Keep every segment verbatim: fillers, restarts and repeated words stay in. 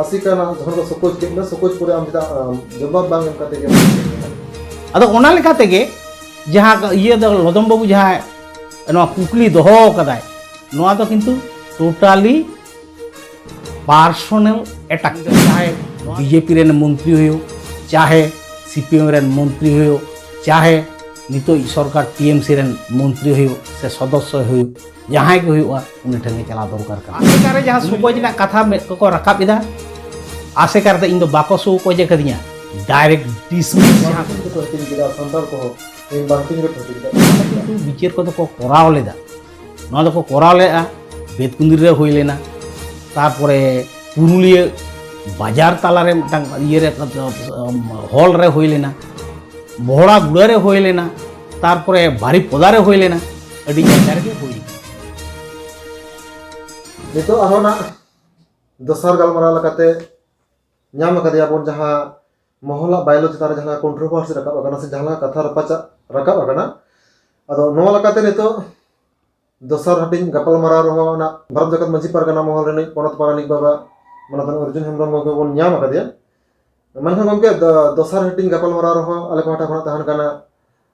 ᱟᱥᱮᱠᱟ ᱨᱮᱱᱟᱜ ᱡᱚᱠᱷᱚᱱ ᱠᱚ ᱥᱚᱠᱳᱡ ᱠᱮᱫ ᱢᱮ, ᱥᱚᱠᱳᱡ ᱯᱚᱨᱮ ᱟᱢ ᱪᱮᱫᱟᱜ ᱟᱢ ᱡᱚᱵᱟᱵ ᱵᱟᱝ ᱮᱢ ᱠᱟᱛᱮ ᱜᱮ? ᱟᱫᱚ ᱚᱱᱟ ᱞᱮᱠᱟ ᱛᱮᱜᱮ ᱡᱟᱦᱟᱸ ᱤᱭᱟᱹ ᱫᱚ ᱞᱚᱫᱚᱢ ᱵᱟᱹᱵᱩ ᱡᱟᱦᱟᱸ ᱱᱚᱣᱟ ᱠᱩᱠᱞᱤ ᱫᱚᱦᱚ ᱠᱟᱫᱟᱭ, ᱱᱚᱣᱟ ᱫᱚ ᱠᱤᱱᱛᱩ totally personal attack᱾ ᱪᱟᱦᱮ ᱵᱤᱡᱮᱯᱤ ᱨᱮᱱ ᱢᱚᱱᱛᱨᱤ ᱦᱩᱭᱩᱜ, ᱪᱟᱦᱮ ᱥᱤᱯᱤᱮᱢ ᱨᱮᱱ ᱢᱚᱱᱛᱨᱤ ᱦᱩᱭᱩᱜ, ᱪᱟᱦᱮ ᱱᱤᱛᱚᱜ ᱥᱚᱨᱠᱟᱨ ᱴᱤᱮᱢᱥᱤ ᱨᱮᱱ ᱢᱚᱱᱛᱨᱤ ᱦᱩᱭᱩᱜ ᱥᱮ ᱥᱚᱫᱚᱥᱥᱚ ᱦᱩᱭᱩᱜ, ᱡᱟᱦᱟᱸᱭ ᱜᱮ ᱦᱩᱭᱩᱜᱼᱟ, ᱩᱱᱤ ᱴᱷᱮᱱ ᱜᱮ ᱪᱟᱞᱟᱣ ᱫᱚᱨᱠᱟᱨ ᱠᱟᱱᱟ᱾ ᱟᱥᱮᱠᱟ ᱨᱮ ᱡᱟᱦᱟᱸ ᱥᱚᱠᱳᱡ ᱨᱮᱱᱟᱜ ᱠᱟᱛᱷᱟ ᱢᱮᱫ ᱠᱚᱠᱚ ᱨᱟᱠᱟᱵ ᱮᱫᱟ, ᱟᱥᱮᱠᱟ ᱨᱮᱫᱚ ᱤᱧ ᱫᱚ ᱵᱟᱠᱚ ᱥᱚᱠᱳᱡ ᱟᱠᱟᱫᱤᱧᱟ, direct dismiss᱾ ᱡᱟᱦᱟᱸ ᱵᱟᱝᱠᱤᱱ ᱠᱚ ᱦᱟᱹᱴᱤᱧ ᱠᱮᱫᱟ, ᱥᱟᱱᱛᱟᱲ ᱠᱚᱦᱚᱸ ᱛᱮᱦᱮᱧ ᱵᱟᱝᱠᱤᱱ ᱠᱚ ᱦᱟᱹᱴᱤᱧ ᱠᱮᱫᱟ᱾ ᱠᱤᱱᱛᱩ ᱵᱤᱪᱟᱹᱨ ᱠᱚᱫᱚ ᱠᱚ ᱠᱚᱨᱟᱣ ᱞᱮᱫᱟ, ᱱᱚᱣᱟ ᱫᱚᱠᱚ ᱠᱚᱨᱟᱣ ᱞᱮᱫᱼᱟ᱾ ᱵᱮᱛᱠᱩᱸᱫᱽᱨᱤ ᱨᱮ ᱦᱩᱭ ᱞᱮᱱᱟ, ᱛᱟᱨᱯᱚᱨᱮ ᱯᱩᱨᱩᱞᱤᱭᱟᱹ ᱵᱟᱡᱟᱨ ᱛᱟᱞᱟᱨᱮ ᱢᱤᱫᱴᱟᱝ ᱤᱭᱟᱹᱨᱮ, ᱦᱚᱞ ᱨᱮ ᱦᱩᱭ ᱞᱮᱱᱟ, ᱵᱚᱦᱲᱟ ᱜᱩᱲᱟᱹ ᱨᱮ ᱦᱩᱭ ᱞᱮᱱᱟ, ᱛᱟᱨᱯᱚᱨᱮ ᱵᱟᱨᱤᱯᱚᱫᱟ ᱨᱮ ᱦᱩᱭ ᱞᱮᱱᱟ, ᱟᱹᱰᱤ ᱡᱟᱭᱜᱟ ᱨᱮᱜᱮ ᱦᱩᱭ ᱞᱮᱱᱟ᱾ ᱱᱤᱛᱚᱜ ᱟᱨᱦᱚᱸ ᱱᱟᱜ ᱫᱚᱥᱟᱨ ᱜᱟᱞᱢᱟᱨᱟᱣ ᱞᱮᱠᱟᱛᱮ ᱧᱟᱢ ᱟᱠᱟᱫᱮᱭᱟ ᱵᱚᱱ, ᱡᱟᱦᱟᱸ ᱢᱚᱦᱚᱞᱟᱜ ᱵᱟᱭᱞᱳ ᱪᱮᱛᱟᱱ ᱨᱮ ᱡᱟᱦᱟᱸ ᱠᱚᱱᱴᱨᱳᱵᱷᱟᱨᱥᱤ ᱨᱟᱠᱟᱵ ᱟᱠᱟᱱᱟ ᱥᱮ ᱡᱟᱦᱟᱸ ᱠᱟᱛᱷᱟ ᱨᱟᱯᱟᱪᱟᱜ ᱨᱟᱠᱟᱵ ᱟᱠᱟᱱᱟ᱾ ᱟᱫᱚ ᱱᱚᱣᱟ ᱞᱮᱠᱟᱛᱮ ᱱᱤᱛᱚᱜ ᱫᱚᱥᱟᱨ ᱦᱟᱹᱴᱤᱧ ᱜᱟᱯᱟᱞᱢᱟᱨᱟᱣ ᱨᱮᱦᱚᱸ ᱚᱱᱟ ᱵᱷᱟᱨᱚᱛ ᱡᱟᱠᱟᱛ ᱢᱟᱹᱡᱷᱤ ᱯᱟᱨᱜᱟᱱᱟ ᱢᱚᱦᱚᱞ ᱨᱤᱱᱤᱡ ᱯᱚᱱᱚᱛ ᱯᱟᱨᱟᱱᱤᱠ ᱵᱟᱵᱟ ᱢᱟᱱᱚᱛᱟᱱ ᱚᱨᱡᱩᱱ ᱦᱮᱢᱵᱨᱚᱢ ᱜᱚᱢᱠᱮ ᱵᱚᱱ ᱧᱟᱢ ᱟᱠᱟᱫᱮᱭᱟ᱾ ᱢᱮᱱᱠᱷᱟᱱ ᱜᱚᱢᱠᱮ, ᱫᱚ-, ᱫᱚᱥᱟᱨ ᱦᱟᱹᱴᱤᱧ ᱜᱟᱯᱟᱞᱢᱟᱨᱟᱣ ᱨᱮᱦᱚᱸ ᱟᱞᱮ ᱯᱟᱦᱴᱟ ᱠᱷᱚᱱᱟᱜ ᱛᱟᱦᱮᱱ ᱠᱟᱱᱟ,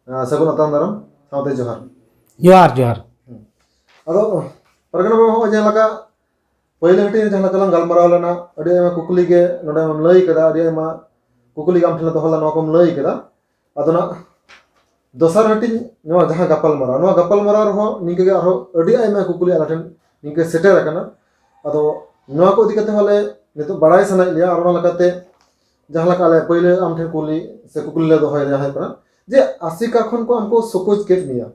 ᱟᱸ, ᱥᱟᱹᱜᱩᱱ ᱟᱛᱟᱝ ᱫᱟᱨᱟᱢ ᱥᱟᱶᱛᱮ ᱡᱚᱦᱟᱨ᱾ ᱡᱚᱦᱟᱨ, ᱡᱚᱦᱟᱨ᱾ ᱟᱫᱚ ᱯᱟᱨᱜᱟᱱᱟ ᱵᱟᱵᱟ, ᱦᱚᱸᱜᱼᱚᱭ ᱡᱟᱦᱟᱸ ᱞᱮᱠᱟ ᱯᱳᱭᱞᱳ ᱦᱟᱹᱴᱤᱧ ᱨᱮ ᱡᱟᱦᱟᱸ ᱞᱮᱠᱟ ᱞᱟᱝ ᱜᱟᱞᱢᱟᱨᱟᱣ ᱞᱮᱱᱟ, ᱟᱹᱰᱤ ᱟᱭᱢᱟ ᱠᱩᱠᱞᱤ ᱜᱮ ᱱᱚᱰᱮ ᱟᱢᱮᱢ ᱞᱟᱹᱭ ᱠᱮᱫᱟ, ᱟᱹᱰᱤ ᱟᱭᱢᱟ ᱠᱩᱠᱞᱤ ᱜᱮ ᱟᱢ ᱴᱷᱮᱱ ᱞᱮ ᱫᱚᱦᱚ ᱞᱮᱫᱟ, ᱱᱚᱣᱟ ᱠᱚᱢ ᱞᱟᱹᱭ ᱠᱮᱫᱟ᱾ ᱟᱫᱚ ᱱᱟᱜ ᱫᱚᱥᱟᱨ ᱦᱟᱹᱴᱤᱧ ᱱᱚᱣᱟ ᱡᱟᱦᱟᱸ ᱜᱟᱯᱟᱞᱢᱟᱨᱟᱣ, ᱱᱚᱣᱟ ᱜᱟᱯᱟᱞᱢᱟᱨᱟᱣ ᱨᱮᱦᱚᱸ ᱱᱤᱝᱠᱟᱹ ᱜᱮ ᱟᱨᱦᱚᱸ ᱟᱹᱰᱤ ᱟᱭᱢᱟ ᱠᱩᱠᱞᱤ ᱟᱞᱮ ᱴᱷᱮᱱ ᱱᱤᱝᱠᱟᱹ ᱥᱮᱴᱮᱨ ᱟᱠᱟᱱᱟ᱾ ᱟᱫᱚ ᱱᱚᱣᱟ ᱠᱚ ᱤᱫᱤ ᱠᱟᱛᱮ ᱦᱚᱸ ᱟᱞᱮ ᱱᱤᱛᱚᱜ ᱵᱟᱲᱟᱭ ᱥᱟᱱᱟᱭᱮᱫ ᱞᱮᱭᱟ, ᱟᱨ ᱚᱱᱟ ᱞᱮᱠᱟᱛᱮ ᱡᱟᱦᱟᱸ ᱞᱮᱠᱟ ᱟᱞᱮ ᱯᱳᱭᱞᱳ ᱟᱢ ᱴᱷᱮᱱ ᱠᱩᱞᱤ ᱥᱮ ᱠᱩᱠᱞᱤ ᱞᱮ ᱫᱚᱦᱚᱭᱮᱫᱟ ᱡᱟᱦᱟᱸ ᱠᱟᱱᱟ, ᱡᱮ ᱟᱥᱮᱠᱟ ᱠᱷᱚᱱ ᱠᱚ ᱟᱢ ᱠᱚ ᱥᱚᱠᱳᱡ ᱠᱮᱫ ᱢᱮᱭᱟ,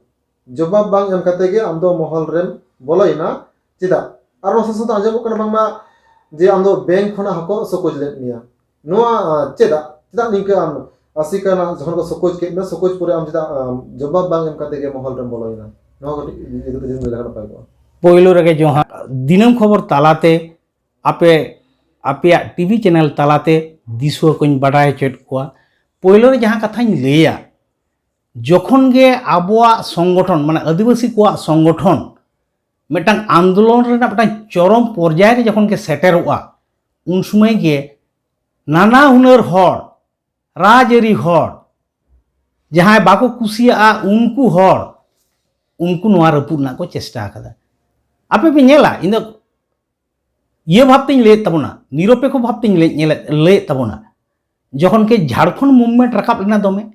ᱡᱚᱵᱟᱵ ᱵᱟᱝ ᱮᱢ ᱠᱟᱛᱮ ᱜᱮ ᱟᱢ ᱫᱚ ᱢᱚᱦᱚᱞ ᱨᱮᱢ ᱵᱚᱞᱚᱭᱮᱱᱟ, ᱪᱮᱫᱟᱜ? ᱟᱨ ᱚᱱᱟ ᱥᱟᱶ ᱥᱟᱶᱛᱮ ᱟᱸᱡᱚᱢᱚᱜ ᱠᱟᱱᱟ ᱵᱟᱝᱢᱟ ᱡᱮ ᱟᱢ ᱫᱚ ᱵᱮᱝᱠ ᱠᱷᱚᱱᱟᱜ ᱦᱚᱸᱠᱚ ᱥᱚᱠᱳᱡ ᱞᱮᱫ ᱢᱮᱭᱟ᱾ ᱱᱚᱣᱟ, ᱟᱸ, ᱪᱮᱫᱟᱜ? ᱪᱮᱫᱟᱜ ᱱᱤᱝᱠᱟᱹ ᱟᱢ ᱟᱥᱮᱠᱟ ᱨᱮᱱᱟᱜ ᱡᱚᱠᱷᱚᱱ ᱠᱚ ᱥᱚᱠᱳᱡ ᱠᱮᱫ ᱢᱮᱭᱟ, ᱥᱚᱠᱳᱡ ᱯᱚᱨᱮ ᱟᱢ ᱪᱮᱫᱟᱜ, ᱟᱢ, ᱡᱚᱵᱟᱵ ᱵᱟᱝ ᱮᱢ ᱠᱟᱛᱮ ᱜᱮ ᱢᱚᱦᱚᱞ ᱨᱮᱢ ᱵᱚᱞᱚᱭᱮᱱᱟ? ᱱᱚᱣᱟ ᱠᱟᱹᱴᱤᱡ ᱤᱫᱤ ᱠᱟᱛᱮ ᱡᱩᱫᱤᱢ ᱞᱟᱹᱭ ᱞᱮᱠᱷᱟᱱ ᱱᱟᱯᱟᱭ ᱠᱚᱜᱼᱟ᱾ ᱯᱳᱭᱞᱳ ᱨᱮᱜᱮ ᱡᱚᱦᱟᱨ᱾ ᱫᱤᱱᱟᱹᱢ ᱠᱷᱚᱵᱚᱨ ᱛᱟᱞᱟᱛᱮ ᱟᱯᱮ, ᱟᱯᱮᱭᱟᱜ ᱴᱤᱵᱷᱤ ᱪᱮᱱᱮᱞ ᱛᱟᱞᱟᱛᱮ ᱫᱤᱥᱩᱣᱟᱹ ᱠᱚᱧ ᱵᱟᱰᱟᱭ ᱦᱚᱪᱚᱭᱮᱫ ᱠᱚᱣᱟ᱾ ᱯᱳᱭᱞᱳ ᱨᱮ ᱡᱟᱦᱟᱸ ᱠᱟᱛᱷᱟᱧ ᱞᱟᱹᱭᱟ, ᱡᱚᱠᱷᱚᱱ ᱜᱮ ᱟᱵᱚᱣᱟᱜ ᱥᱚᱝᱜᱚᱴᱷᱚᱱ, ᱢᱟᱱᱮ ᱟᱹᱫᱤᱵᱟᱹᱥᱤ ᱠᱚᱣᱟᱜ ᱥᱚᱝᱜᱚᱴᱷᱚᱱ ᱢᱤᱫᱴᱟᱝ ᱟᱱᱫᱳᱞᱚᱱ ᱨᱮᱱᱟᱜ ᱢᱤᱫᱴᱟᱝ ᱪᱚᱨᱚᱢ ᱯᱚᱨᱡᱟᱭ ᱨᱮ ᱡᱚᱠᱷᱚᱱ ᱜᱮ ᱥᱮᱴᱮᱨᱚᱜᱼᱟ, ᱩᱱ ᱥᱚᱢᱚᱭ ᱜᱮ ᱱᱟᱱᱟ ᱦᱩᱱᱟᱹᱨ ᱦᱚᱲ, ᱨᱟᱡᱽᱟᱹᱨᱤ ᱦᱚᱲ, ᱡᱟᱦᱟᱸᱭ ᱵᱟᱠᱚ ᱠᱩᱥᱤᱭᱟᱜᱼᱟ ᱩᱱᱠᱩ ᱦᱚᱲ, ᱩᱱᱠᱩ ᱱᱚᱣᱟ ᱨᱟᱹᱯᱩᱫ ᱨᱮᱱᱟᱜ ᱠᱚ ᱪᱮᱥᱴᱟ ᱟᱠᱟᱫᱟ᱾ ᱟᱯᱮ ᱯᱮ ᱧᱮᱞᱟ, ᱤᱧ ᱫᱚ ᱤᱭᱟᱹ ᱵᱷᱟᱵᱽ ᱛᱤᱧ ᱞᱟᱹᱭᱮᱫ ᱛᱟᱵᱚᱱᱟ, ᱱᱤᱨᱚᱯᱮᱠᱠᱷᱚ ᱵᱷᱟᱵᱽ ᱛᱤᱧ ᱞᱟᱹᱭ-, ᱧᱮᱞᱮᱫ, ᱞᱟᱹᱭᱮᱫ ᱛᱟᱵᱚᱱᱟ᱾ ᱡᱚᱠᱷᱚᱱ ᱠᱤ ᱡᱷᱟᱲᱠᱷᱚᱸᱰ movement ᱨᱟᱠᱟᱵ ᱞᱮᱱᱟ ᱫᱚᱢᱮ,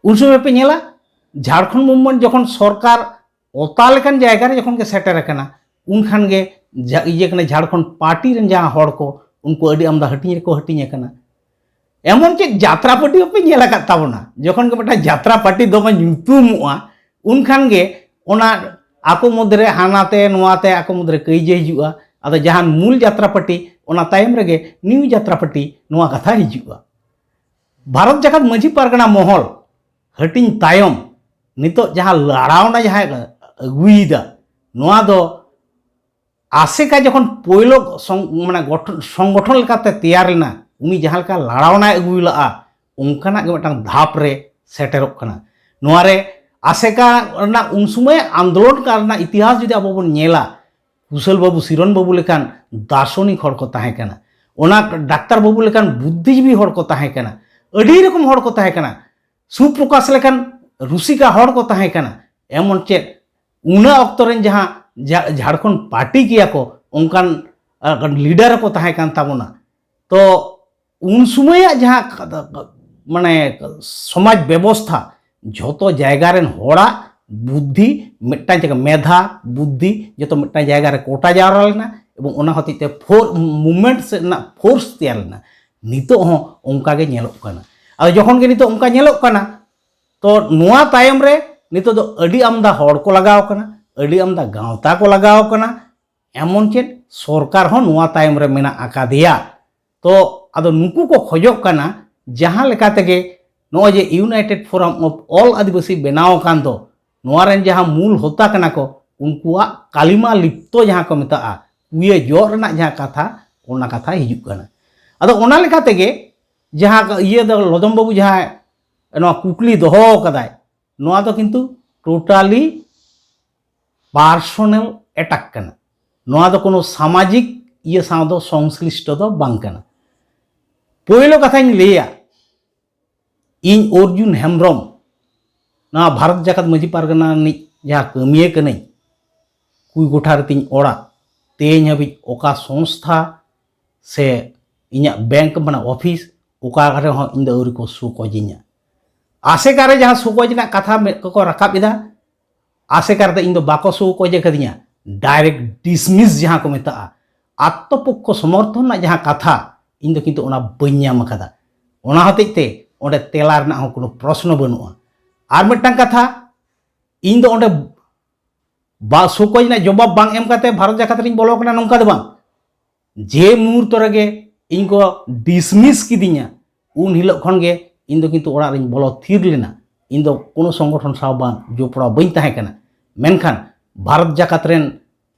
ᱩᱱ ᱥᱚᱢᱚᱭ ᱯᱮ ᱧᱮᱞᱟ, ᱡᱷᱟᱲᱠᱷᱚᱸᱰ movement ᱡᱚᱠᱷᱚᱱ ᱥᱚᱨᱠᱟᱨ ᱚᱛᱟ ᱞᱮᱠᱟᱱ ᱡᱟᱭᱜᱟ ᱨᱮ ᱡᱚᱠᱷᱚᱱ ᱜᱮ ᱥᱮᱴᱮᱨ ᱟᱠᱟᱱᱟ, ᱩᱱᱠᱷᱟᱱ ᱜᱮ ᱡᱟ-, ᱤᱭᱟᱹ ᱠᱟᱱᱟ, ᱡᱷᱟᱲᱠᱷᱚᱸᱰ ᱯᱟᱨᱴᱤ ᱨᱮᱱ ᱡᱟᱦᱟᱸ ᱦᱚᱲ ᱠᱚ, ᱩᱱᱠᱩ ᱟᱹᱰᱤ ᱟᱢᱫᱟ ᱦᱟᱹᱴᱤᱧ ᱨᱮᱠᱚ ᱦᱟᱹᱴᱤᱧ ᱟᱠᱟᱱᱟ᱾ ᱮᱢᱚᱱ ᱪᱮᱫ ᱡᱟᱛᱨᱟ ᱯᱟᱹᱴᱤ ᱦᱚᱸᱯᱮ ᱧᱮᱞ ᱟᱠᱟᱫ ᱛᱟᱵᱚᱱᱟ, ᱡᱚᱠᱷᱚᱱ ᱜᱮ ᱢᱤᱫᱴᱟᱝ ᱡᱟᱛᱨᱟ ᱯᱟᱹᱴᱤ ᱫᱚᱢᱮ ᱧᱩᱛᱩᱢᱚᱜᱼᱟ, ᱩᱱᱠᱷᱟᱱ ᱜᱮ ᱚᱱᱟ ᱟᱠᱚ ᱢᱚᱫᱽᱫᱷᱮ ᱨᱮ ᱦᱟᱱᱟ ᱛᱮ ᱱᱚᱣᱟ ᱛᱮ ᱟᱠᱚ ᱢᱚᱫᱽᱫᱷᱮ ᱨᱮ ᱠᱟᱹᱭᱡᱟᱹ ᱦᱤᱡᱩᱜᱼᱟ᱾ ᱟᱫᱚ ᱡᱟᱦᱟᱱ ᱢᱩᱞ ᱡᱟᱛᱨᱟ ᱯᱟᱹᱴᱤ, ᱚᱱᱟ ᱛᱟᱭᱚᱢ ᱨᱮᱜᱮ new ᱡᱟᱛᱨᱟ ᱯᱟᱹᱴᱤ ᱱᱚᱣᱟ ᱠᱟᱛᱷᱟ ᱦᱤᱡᱩᱜᱼᱟ᱾ ᱵᱷᱟᱨᱚᱛ ᱡᱟᱠᱟᱛ ᱢᱟᱹᱡᱷᱤ ᱯᱟᱨᱜᱟᱱᱟ ᱢᱚᱦᱚᱞ ᱦᱟᱹᱴᱤᱧ ᱛᱟᱭᱚᱢ ᱱᱤᱛᱚᱜ ᱡᱟᱦᱟᱸ ᱞᱟᱲᱟᱣᱱᱟ ᱡᱟᱦᱟᱸᱭ ᱟᱹᱜᱩᱭᱮᱫᱟ, ᱱᱚᱣᱟ ᱫᱚ ᱟᱥᱮᱠᱟ ᱡᱚᱠᱷᱚᱱ ᱯᱳᱭᱞᱳ ᱥᱚᱝ-, ᱢᱟᱱᱮ ᱜᱚᱴᱷᱚᱱ, ᱥᱚᱝᱜᱚᱴᱷᱚᱱ ᱞᱮᱠᱟᱛᱮ ᱛᱮᱭᱟᱨ ᱞᱮᱱᱟ, ᱩᱱᱤ ᱡᱟᱦᱟᱸ ᱞᱮᱠᱟ ᱞᱟᱲᱟᱣᱱᱟᱭ ᱟᱹᱜᱩ ᱞᱟᱜᱼᱟ, ᱚᱱᱠᱟᱱᱟᱜ ᱜᱮ ᱢᱤᱫᱴᱟᱝ ᱫᱷᱟᱯ ᱨᱮ ᱥᱮᱴᱮᱨᱚᱜ ᱠᱟᱱᱟ᱾ ᱱᱚᱣᱟ ᱨᱮ ᱟᱥᱮᱠᱟ ᱨᱮᱱᱟᱜ ᱩᱱ ᱥᱚᱢᱚᱭ ᱟᱱᱫᱳᱞᱚᱱ ᱠᱟᱞ ᱨᱮᱱᱟᱜ ᱤᱛᱤᱦᱟᱥ ᱡᱩᱫᱤ ᱟᱵᱚ ᱵᱚᱱ ᱧᱮᱞᱟ, ᱠᱩᱥᱚᱞ ᱵᱟᱹᱵᱩ, ᱥᱤᱨᱚᱱ ᱵᱟᱹᱵᱩ ᱞᱮᱠᱟᱱ ᱫᱟᱨᱥᱚᱱᱤᱠ ᱦᱚᱲ ᱠᱚ ᱛᱟᱦᱮᱸ ᱠᱟᱱᱟ, ᱚᱱᱟ ᱰᱟᱠᱛᱟᱨ ᱵᱟᱹᱵᱩ ᱞᱮᱠᱟᱱ ᱵᱩᱫᱽᱫᱷᱤᱡᱤᱵᱤ ᱦᱚᱲ ᱠᱚ ᱛᱟᱦᱮᱸ ᱠᱟᱱᱟ, ᱟᱹᱰᱤ ᱨᱚᱠᱚᱢ ᱦᱚᱲ ᱠᱚ ᱛᱟᱦᱮᱸ ᱠᱟᱱᱟ, ᱥᱩᱯᱨᱚᱠᱟᱥ ᱞᱮᱠᱟᱱ ᱨᱩᱥᱤᱠᱟ ᱦᱚᱲ ᱠᱚ ᱛᱟᱦᱮᱸ ᱠᱟᱱᱟ᱾ ᱮᱢᱚᱱ ᱪᱮᱫ ᱚᱱᱟ ᱚᱠᱛᱚ ᱨᱮᱱ ᱡᱟᱦᱟᱸ ᱡᱷᱟ-, ᱡᱷᱟᱲᱠᱷᱚᱸᱰ ᱯᱟᱨᱴᱤ ᱠᱮᱭᱟ ᱠᱚ, ᱚᱱᱠᱟᱱ, ᱟ, ᱞᱤᱰᱟᱨ ᱠᱚ ᱛᱟᱦᱮᱸ ᱠᱟᱱ ᱛᱟᱵᱚᱱᱟ᱾ ᱛᱚ ᱩᱱ ᱥᱚᱢᱚᱭᱟᱜ ᱡᱟᱦᱟᱸ ᱠᱟ-, ᱢᱟᱱᱮ ᱥᱚᱢᱟᱡᱽ ᱵᱮᱵᱚᱥᱛᱷᱟ, ᱡᱷᱚᱛᱚ ᱡᱟᱭᱜᱟ ᱨᱮᱱ ᱦᱚᱲᱟᱜ ᱵᱩᱫᱽᱫᱷᱤ ᱢᱤᱫᱴᱟᱝ ᱡᱟᱭᱜᱟ, ᱢᱮᱫᱷᱟ ᱵᱩᱫᱽᱫᱷᱤ ᱡᱚᱛᱚ ᱢᱤᱫᱴᱟᱝ ᱡᱟᱭᱜᱟ ᱨᱮ ᱠᱚᱴᱟ ᱡᱟᱣᱨᱟ ᱞᱮᱱᱟ, ᱮᱵᱚᱝ ᱚᱱᱟ ᱦᱚᱛᱮᱡ ᱛᱮ ᱯᱷᱳᱨ-, movement ᱨᱮᱱᱟᱜ force ᱛᱮᱭᱟᱨ ᱞᱮᱱᱟ᱾ ᱱᱤᱛᱚᱜ ᱦᱚᱸ ᱚᱱᱠᱟ ᱜᱮ ᱧᱮᱞᱚᱜ ᱠᱟᱱᱟ᱾ ᱟᱫᱚ ᱡᱚᱠᱷᱚᱱ ᱜᱮ ᱱᱤᱛᱚᱜ ᱚᱱᱠᱟ ᱧᱮᱞᱚᱜ ᱠᱟᱱᱟ, ᱛᱚ ᱱᱚᱣᱟ ᱛᱟᱭᱚᱢ ᱨᱮ ᱱᱤᱛᱚᱜ ᱫᱚ ᱟᱹᱰᱤ ᱟᱢᱫᱟ ᱦᱚᱲ ᱠᱚ ᱞᱟᱜᱟᱣ ᱠᱟᱱᱟ, ᱟᱹᱰᱤ ᱟᱢᱫᱟ ᱜᱟᱶᱛᱟ ᱠᱚ ᱞᱟᱜᱟᱣ ᱠᱟᱱᱟ, ᱮᱢᱚᱱ ᱪᱮᱫ ᱥᱚᱨᱠᱟᱨ ᱦᱚᱸ ᱱᱚᱣᱟ ᱛᱟᱭᱚᱢ ᱨᱮ ᱢᱮᱱᱟᱜ ᱟᱠᱟᱫᱮᱭᱟ᱾ ᱛᱚ ᱟᱫᱚ ᱱᱩᱠᱩ ᱠᱚ ᱠᱷᱚᱡᱚᱜ ᱠᱟᱱᱟ ᱡᱟᱦᱟᱸ ᱞᱮᱠᱟ ᱛᱮᱜᱮ ᱱᱚᱜᱼᱚᱭ ᱡᱮ United Forum of All ᱟᱹᱫᱤᱵᱟᱹᱥᱤ ᱵᱮᱱᱟᱣ ᱟᱠᱟᱱ ᱫᱚ, ᱱᱚᱣᱟ ᱨᱮᱱ ᱡᱟᱦᱟᱸ ᱢᱩᱞ ᱦᱚᱛᱟ ᱠᱟᱱᱟ ᱠᱚ, ᱩᱱᱠᱩᱣᱟᱜ ᱠᱟᱞᱤᱢᱟ ᱞᱤᱯᱛᱚ ᱡᱟᱦᱟᱸ ᱠᱚ ᱢᱮᱛᱟᱜᱼᱟ, ᱩᱭᱟᱹ ᱡᱚᱜ ᱨᱮᱱᱟᱜ ᱡᱟᱦᱟᱸ ᱠᱟᱛᱷᱟ, ᱚᱱᱟ ᱠᱟᱛᱷᱟ ᱦᱤᱡᱩᱜ ᱠᱟᱱᱟ᱾ ᱟᱫᱚ ᱚᱱᱟ ᱞᱮᱠᱟ ᱛᱮᱜᱮ ᱡᱟᱦᱟᱸ ᱤᱭᱟᱹ ᱫᱚ ᱞᱚᱫᱚᱢ ᱵᱟᱹᱵᱩ ᱡᱟᱦᱟᱸ ᱱᱚᱣᱟ ᱠᱩᱠᱞᱤ ᱫᱚᱦᱚ ᱠᱟᱫᱟᱭ, ᱱᱚᱣᱟ ᱫᱚ ᱠᱤᱱᱛᱩ totally personal attack ᱠᱟᱱᱟ᱾ ᱱᱚᱣᱟ ᱫᱚ ᱠᱳᱱᱳ ᱥᱟᱢᱟᱡᱤᱠ ᱤᱭᱟᱹ ᱥᱟᱶ ᱫᱚ ᱥᱚᱝᱥᱞᱤᱥᱴᱚ ᱫᱚ ᱵᱟᱝ ᱠᱟᱱᱟ᱾ ᱯᱳᱭᱞᱳ ᱠᱟᱛᱷᱟᱧ ᱞᱟᱹᱭᱟ, ᱤᱧ ᱚᱨᱡᱩᱱ ᱦᱮᱢᱵᱨᱚᱢ ᱱᱚᱣᱟ ᱵᱷᱟᱨᱚᱛ ᱡᱟᱠᱟᱛ ᱢᱟᱹᱡᱷᱤ ᱯᱟᱨᱜᱟᱱᱟ ᱨᱤᱱᱤᱡ ᱡᱟᱦᱟᱸ ᱠᱟᱹᱢᱤᱭᱟᱹ ᱠᱟᱹᱱᱟᱹᱧ, ᱠᱩᱲᱤ ᱠᱚᱴᱷᱟ ᱨᱮᱛᱤᱧ ᱚᱲᱟᱜ, ᱛᱮᱦᱮᱧ ᱦᱟᱹᱵᱤᱡ ᱚᱠᱟ ᱥᱚᱝᱥᱛᱷᱟ ᱥᱮ ᱤᱧᱟᱹᱜ ᱵᱮᱝᱠ ᱢᱟᱱᱮ ᱚᱯᱷᱤᱥ ᱚᱠᱟ ᱨᱮᱦᱚᱸ ᱤᱧ ᱫᱚ ᱟᱹᱣᱨᱤ ᱠᱚ ᱥᱳ ᱠᱚᱡᱤᱧᱟ᱾ ᱟᱥᱮᱠᱟ ᱨᱮ ᱡᱟᱦᱟᱸ ᱥᱳ ᱠᱚᱡᱽ ᱨᱮᱱᱟᱜ ᱠᱟᱛᱷᱟ ᱢᱮᱫ ᱠᱚᱠᱚ ᱨᱟᱠᱟᱵ ᱮᱫᱟ, ᱟᱥᱮᱠᱟ ᱨᱮᱫᱚ ᱤᱧ ᱫᱚ ᱵᱟᱠᱚ ᱥᱳ ᱠᱚᱡᱽ ᱟᱠᱟᱫᱤᱧᱟ, ᱰᱟᱭᱨᱮᱠᱴ ᱰᱤᱥᱢᱤᱥ ᱡᱟᱦᱟᱸ ᱠᱚ ᱢᱮᱛᱟᱜᱼᱟ, ᱟᱛᱛᱚᱯᱚᱠᱠᱷᱚ ᱥᱚᱢᱚᱨᱛᱷᱚᱱ ᱨᱮᱱᱟᱜ ᱡᱟᱦᱟᱸ ᱠᱟᱛᱷᱟ, ᱤᱧ ᱫᱚ ᱠᱤᱱᱛᱩ ᱚᱱᱟ ᱵᱟᱹᱧ ᱧᱟᱢ ᱟᱠᱟᱫᱟ᱾ ᱚᱱᱟ ᱦᱚᱛᱮᱡ ᱛᱮ ᱚᱸᱰᱮ ᱛᱮᱞᱟ ᱨᱮᱱᱟᱜ ᱦᱚᱸ ᱠᱳᱱᱳ ᱯᱨᱚᱥᱱᱚ ᱵᱟᱹᱱᱩᱜᱼᱟ᱾ ᱟᱨ ᱢᱤᱫᱴᱟᱝ ᱠᱟᱛᱷᱟ, ᱤᱧ ᱫᱚ ᱚᱸᱰᱮ ᱵᱟ ᱥᱳ ᱠᱚᱡᱽ ᱨᱮᱱᱟᱜ ᱡᱚᱵᱟᱵ ᱵᱟᱝ ᱮᱢ ᱠᱟᱛᱮ ᱵᱷᱟᱨᱚᱛ ᱡᱟᱠᱟᱛ ᱨᱤᱧ ᱵᱚᱞᱚ ᱟᱠᱟᱱᱟ ᱱᱚᱝᱠᱟ ᱫᱚ ᱵᱟᱝ᱾ ᱡᱮ ᱢᱩᱦᱩᱨᱛᱚ ᱨᱮᱜᱮ ᱤᱧ ᱠᱚ ᱰᱤᱥᱢᱤᱥ ᱠᱤᱫᱤᱧᱟ, ᱩᱱ ᱦᱤᱞᱳᱜ ᱠᱷᱚᱱ ᱜᱮ ᱤᱧ ᱫᱚ ᱠᱤᱱᱛᱩ ᱚᱲᱟᱜ ᱨᱤᱧ ᱵᱚᱞᱚ ᱛᱷᱤᱨ ᱞᱮᱱᱟ᱾ ᱤᱧ ᱫᱚ ᱠᱳᱱᱳ ᱥᱚᱝᱜᱚᱴᱷᱚᱱ ᱥᱟᱶ ᱵᱟᱝ ᱡᱚᱯᱲᱟᱣ ᱵᱟᱹᱧ ᱛᱟᱦᱮᱸ ᱠᱟᱱᱟ᱾ ᱢᱮᱱᱠᱷᱟᱱ ᱵᱷᱟᱨᱚᱛ ᱡᱟᱠᱟᱛ ᱨᱮᱱ